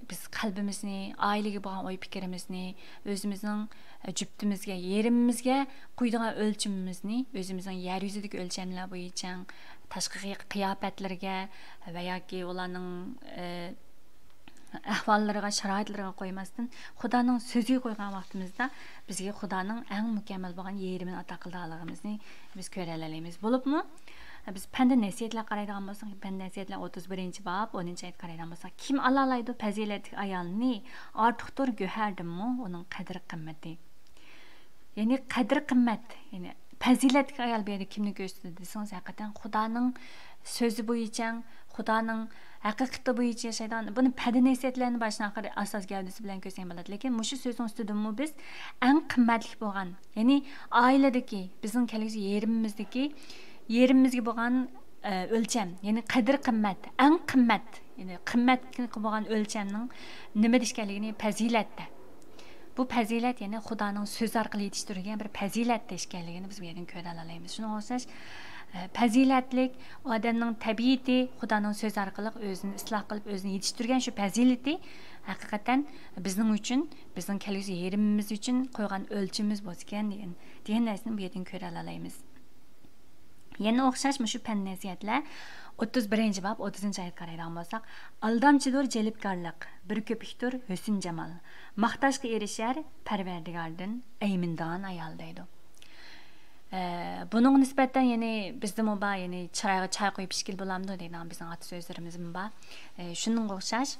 بىز قەلبىمىزنى، ئائىلىگە بولغان ئوي پىكرىمىزنى، ئۆزىمىزنىڭ، ئە، جۈپتىمىزگە، يېرىمىمىزگە قويىدىغان ئۆلچىمىمىزنى، ئۆزىمىزنىڭ يەر يۈزىدىكى ئۆلچەملەر بويىچە تاشقى قىياپەتلىرىگە ۋە ياكى ئۇلارنىڭ، ئە، ئەھۋاللىرىغا، شارائىتلىرىغا قويماستىن، خۇدانىڭ سۆزىگە قويغان ۋاقتىمىزدا، بىزگە خۇدانىڭ ئەڭ مۇكەممەل بولغان يېرىمىنى ئاتا قىلىدىغانلىقىمىزنى بىز كۆرەلەيمىز. بولۇپمۇ، بىز پەندە نەسىھەتلەرگە قارايدىغان بولساق، پەندە نەسىھەتلەر ئوتتۇز بىرىنچى باب، ئونىنچى ئايەتكە قارايدىغان بولساق، كىم ئالالايدۇ پەزىلەتلىك ئايالنى؟ ئارتۇقتۇر گۆھەردىنمۇ ئۇنىڭ قەدىر قىممىتى. يەنى قەدىر قىممەت، يەنى پەزىلەتلىك ئايال بۇ يەردە كىمنى كۆرسىتىدۇ دېسىڭىز، ھەقىقەتەن خۇدانىڭ سۆزى بويىچە، خۇدانىڭ ھەقىقىتى بويىچە ياشايدىغان، بۇنى پەندە نەسىھەتلەرنى باشتىن ئاخىر ئاساس گەۋدىسى بىلەن كۆرسەڭ بولىدۇ. لېكىن مۇشۇ سۆزنىڭ ئۈستىدىنمۇ بىز ئەڭ قىممەتلىك بولغان، يەنى ئائىلىدىكى، بىزنىڭ كەلگۈسى يېرىمىمىزدىكى، يېرىمىمىزگە بولغان، ئە، ئۆلچەم، يەنى قەدىر قىممەت، ئەڭ قىممەت، يەنى قىممەتكە بولغان ئۆلچەمنىڭ نېمىدە ئىكەنلىكىنى، پەزىلەتتە. بۇ پەزىلەت، يەنى خۇدانىڭ سۆزى ئارقىلىق يېتىشتۈرگەن بىر پەزىلەتتە ئىكەنلىكىنى بىز بۇ يەردىن كۆرەلەيمىز. شۇنىڭغا ئوخشاش، ئە، پەزىلەتلىك ئادەمنىڭ تەبىئىتى، خۇدانىڭ سۆزى ئارقىلىق ئۆزىنى ئىسلاھ قىلىپ، ئۆزىنى يېتىشتۈرگەن شۇ پەزىلىتى ھەقىقەتەن بىزنىڭ ئۈچۈن، بىزنىڭ كەلگۈسى يېرىمىمىز ئۈچۈن قويغان ئۆلچىمىمىز بولسىكەن دېگەن، دېگەن نەرسىنى بۇ يەردىن كۆرەلەيمىز. يەنە ئوخشاش مۇشۇ پەن نەسىھەتلەر ئوتتۇز بىرىنچى باب، ئوتتۇزىنچى ئايەتكە قارايدىغان بولساق، ئالدامچىدۇر جەلپكارلىق، بىر كۆپۈكتۇر ھۆسن جامال، ماختاشقا ئېرىشەر پەرۋەردىگاردىن ئەيمىنىدىغان ئايال دەيدۇ. ئە، بۇنىڭغا نىسبەتەن يەنى بىزدىمۇ بار، يەنى چىرايغا چاي قۇيۇپ ئىچكىلى بولامدۇ دەيدىغان بىزنىڭ ئاتا سۆزلىرىمىزمۇ بار. ئە، شۇنىڭغا ئوخشاش،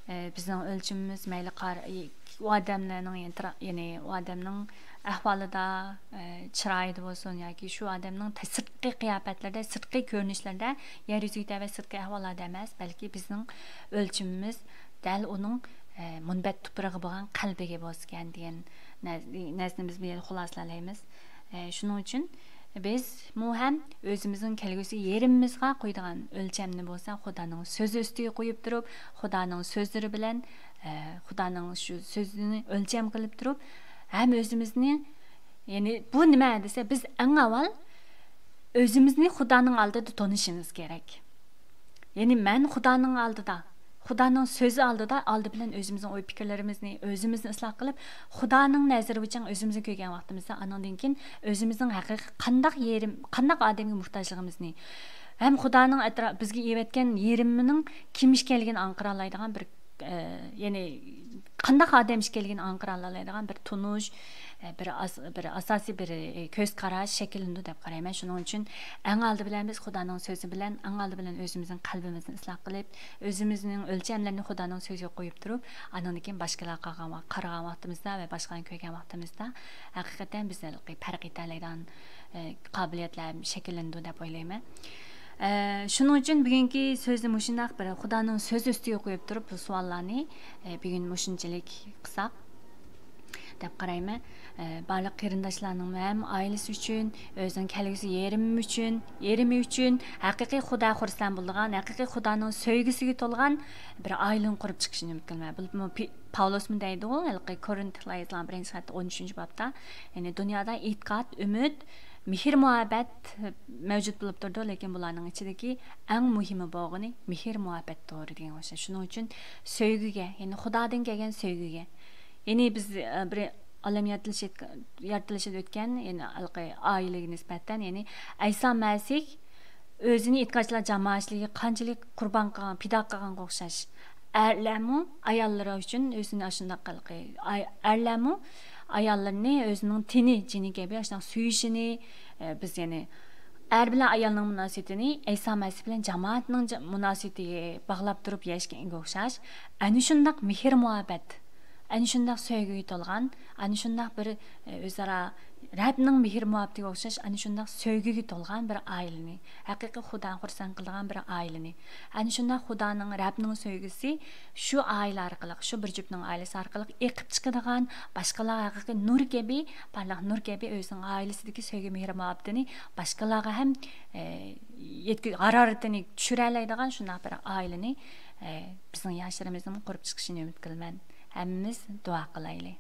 ئە، بىزنىڭ ئۆلچىمىمىز مەيلى قار-، ئۇ ئادەملەرنىڭ يەنى تىرا-، يەنى ئۇ ئادەمنىڭ ئەھۋالىدا، ئە، چىرايىدا بولسۇن ياكى شۇ ئادەمنىڭ تە-، سىرتقى قىياپەتلىرىدە، سىرتقى كۆرۈنۈشلىرىدە يەر يۈزىگە تەۋە سىرتقى ئەھۋاللاردا ئەمەس، بەلكى بىزنىڭ ئۆلچىمىمىز دەل ئۇنىڭ، ئە، مۇنبەت تۇپرىقى بولغان قەلبىگە بولسىكەن دېگەن نەرس-، نەرسىنى بىز بۇ يەردە خۇلاسىلەيمىز. ئە، شۇنىڭ ئۈچۈن بىزمۇ ھەم ئۆزىمىزنىڭ كەلگۈسى يېرىمىمىزغا قويىدىغان ئۆلچەمنى بولسا خۇدانىڭ سۆزى ئۈستىگە قويۇپ تۇرۇپ، خۇدانىڭ سۆزلىرى بىلەن، ئە، خۇدانىڭ شۇ سۆزىنى ئۆلچەم قىلىپ تۇرۇپ، ھەم ئۆزىمىزنى، يەنى بۇ نېمە دېسە، بىز ئەڭ ئاۋۋال ئۆزىمىزنى خۇدانىڭ ئالدىدا تونۇشىمىز كېرەك. يەنى مەن خۇدانىڭ ئالدىدا، خۇدانىڭ سۆزى ئالدىدا ئالدى بىلەن ئۆزىمىزنىڭ ئوي پىكىرلىرىمىزنى، ئۆزىمىزنى ئىسلاھ قىلىپ، خۇدانىڭ نەزىرى بويىچە ئۆزىمىزنى كۆرگەن ۋاقتىمىزدا، ئانىڭدىن كېيىن ئۆزىمىزنىڭ ھەقىقىي قانداق يېرىم، قانداق ئادەمگە موھتاجلىقىمىزنى ھەم خۇدانىڭ ئەترا-، بىزگە ئېۋەتكەن يېرىمىنىڭ كىم ئىكەنلىكىنى ئاڭقىرالايدىغان بىر، ئە، يەنى قانداق ئادەم ئىكەنلىكىنى ئاڭقىرالايدىغان بىر تونۇش، ئە، بىر ئاس-، بىر ئاساسىي بىر، ئە، كۆز قاراش شەكىللىنىدۇ دەپ قارايمەن. شۇنىڭ ئۈچۈن ئەڭ ئالدى بىلەن بىز خۇدانىڭ سۆزى بىلەن، ئەڭ ئالدى بىلەن ئۆزىمىزنىڭ قەلبىمىزنى ئىسلاھ قىلىپ، ئۆزىمىزنىڭ ئۆلچەملىرىنى خۇدانىڭ سۆزىگە قويۇپ تۇرۇپ، ئاندىن كېيىن باشقىلارغا قالغان ۋاق-، قارىغان ۋاقتىمىزدا ۋە باشقىلارنى كۆرگەن ۋاقتىمىزدا ھەقىقەتەن بىز ھېلىقى پەرق ئېتەلەيدىغان، ئە، قابىلىيەتلەر شەكىللىنىدۇ دەپ ئويلايمەن. ئە، شۇنىڭ ئۈچۈن بۈگۈنكى سۆزنى مۇشۇنداق بىر خۇدانىڭ سۆزى ئۈستىگە قويۇپ تۇرۇپ، بۇ سوئاللارنى، ئە، بۈگۈن مۇشۇنچىلىك قىلساق. دەپ قارايمەن. ئە، بارلىق قېرىنداشلارنىڭ ھەم ئائىلىسى ئۈچۈن، ئۆزىنىڭ كەلگۈسى يېرىمى ئۈچۈن، يېرىمى ئۈچۈن ھەقىقىي خۇدا خۇرسەن بولىدىغان، ھەقىقىي خۇدانىڭ سۆيگۈسىگە تولغان بىر ئائىلىنى قۇرۇپ چىقىشىنى ئۈمىد قىلىمەن. بۇ، بۇ پاۋلۇسمۇ دەيدىغۇ، ھېلىقى كورىنتلار يېزىلغان بىرىنچى خەت ئون ئۈچىنچى بابتا، يەنى دۇنيادا ئېتىقاد، ئۈمىد، مېھىر مۇھەببەت مەۋجۇت بولۇپ تۇرىدۇ، لېكىن بۇلارنىڭ ئىچىدىكى ئەڭ مۇھىمى بولغىنى مېھىر مۇھەببەتتۇر دېگەن ئوخشاش. شۇنىڭ ئۈچۈن سۆيگۈگە، يەنى خۇدادىن كەلگەن سۆيگۈگە. يەنى بىز، ئە، بىر ئالەم يارىتىلىشى، يارىتىلىشىدىن ئۆتكەن، يەنى ھېلىقى ئائىلىگە نىسبەتەن، يەنى ئەيسا مەسىھ ئۆزىنى ئېتىقادچىلار جامائەتچىلىكىگە قانچىلىك قۇربان قىلغان، پىدا قىلغانغا ئوخشاش. ئەرلەرمۇ ئاياللىرى ئۈچۈن ئۆزىنى ئاشۇنداق ھېلىقى، ئاي-، ئەرلەرمۇ ئاياللىرىنى ئۆزىنىڭ تېنى، جېنى كەبى ئاشۇنداق سۆيۈشىنى، ئە، بىز يەنى ئەر بىلەن ئايالنىڭ مۇناسىۋىتىنى ئەيسا مەسىھ بىلەن جامائەتنىڭ جا-، مۇناسىۋىتىگە باغلاپ تۇرۇپ يەشكەنگە ئوخشاش. ئەنە شۇنداق مېھىر مۇھەببەت، ئەنە شۇنداق سۆيگۈگە تولغان، ئەنە شۇنداق بىر، ئە، ئۆزئارا رەبنىڭ مېھىر مۇھەببىتىگە ئوخشاش، ئەنە شۇنداق سۆيگۈگە تولغان بىر ئائىلىنى، ھەقىقىي خۇدانى خۇرسەن قىلىدىغان بىر ئائىلىنى، ئەنە شۇنداق خۇدانىڭ، رەبنىڭ سۆيگۈسى شۇ ئائىلە ئارقىلىق، شۇ بىر جۈپنىڭ ئائىلىسى ئارقىلىق ئېقىپ چىقىدىغان، باشقىلارغا ھەقىقىي نۇر كەبى، پارلاق نۇر كەبى ئۆزىنىڭ ئائىلىسىدىكى سۆيگۈ مېھىر مۇھەببىتىنى باشقىلارغا ھەم، ئە، يەتكۈ-، ھارارىتىنى چۈشۈرەلەيدىغان شۇنداق بىر ئائىلىنى، ئە، بىزنىڭ ياشلىرىمىزنىڭ قۇرۇپ چىقىشىنى ئۈمىد قىلىمەن. ھەممىمىز دۇئا قىلايلى.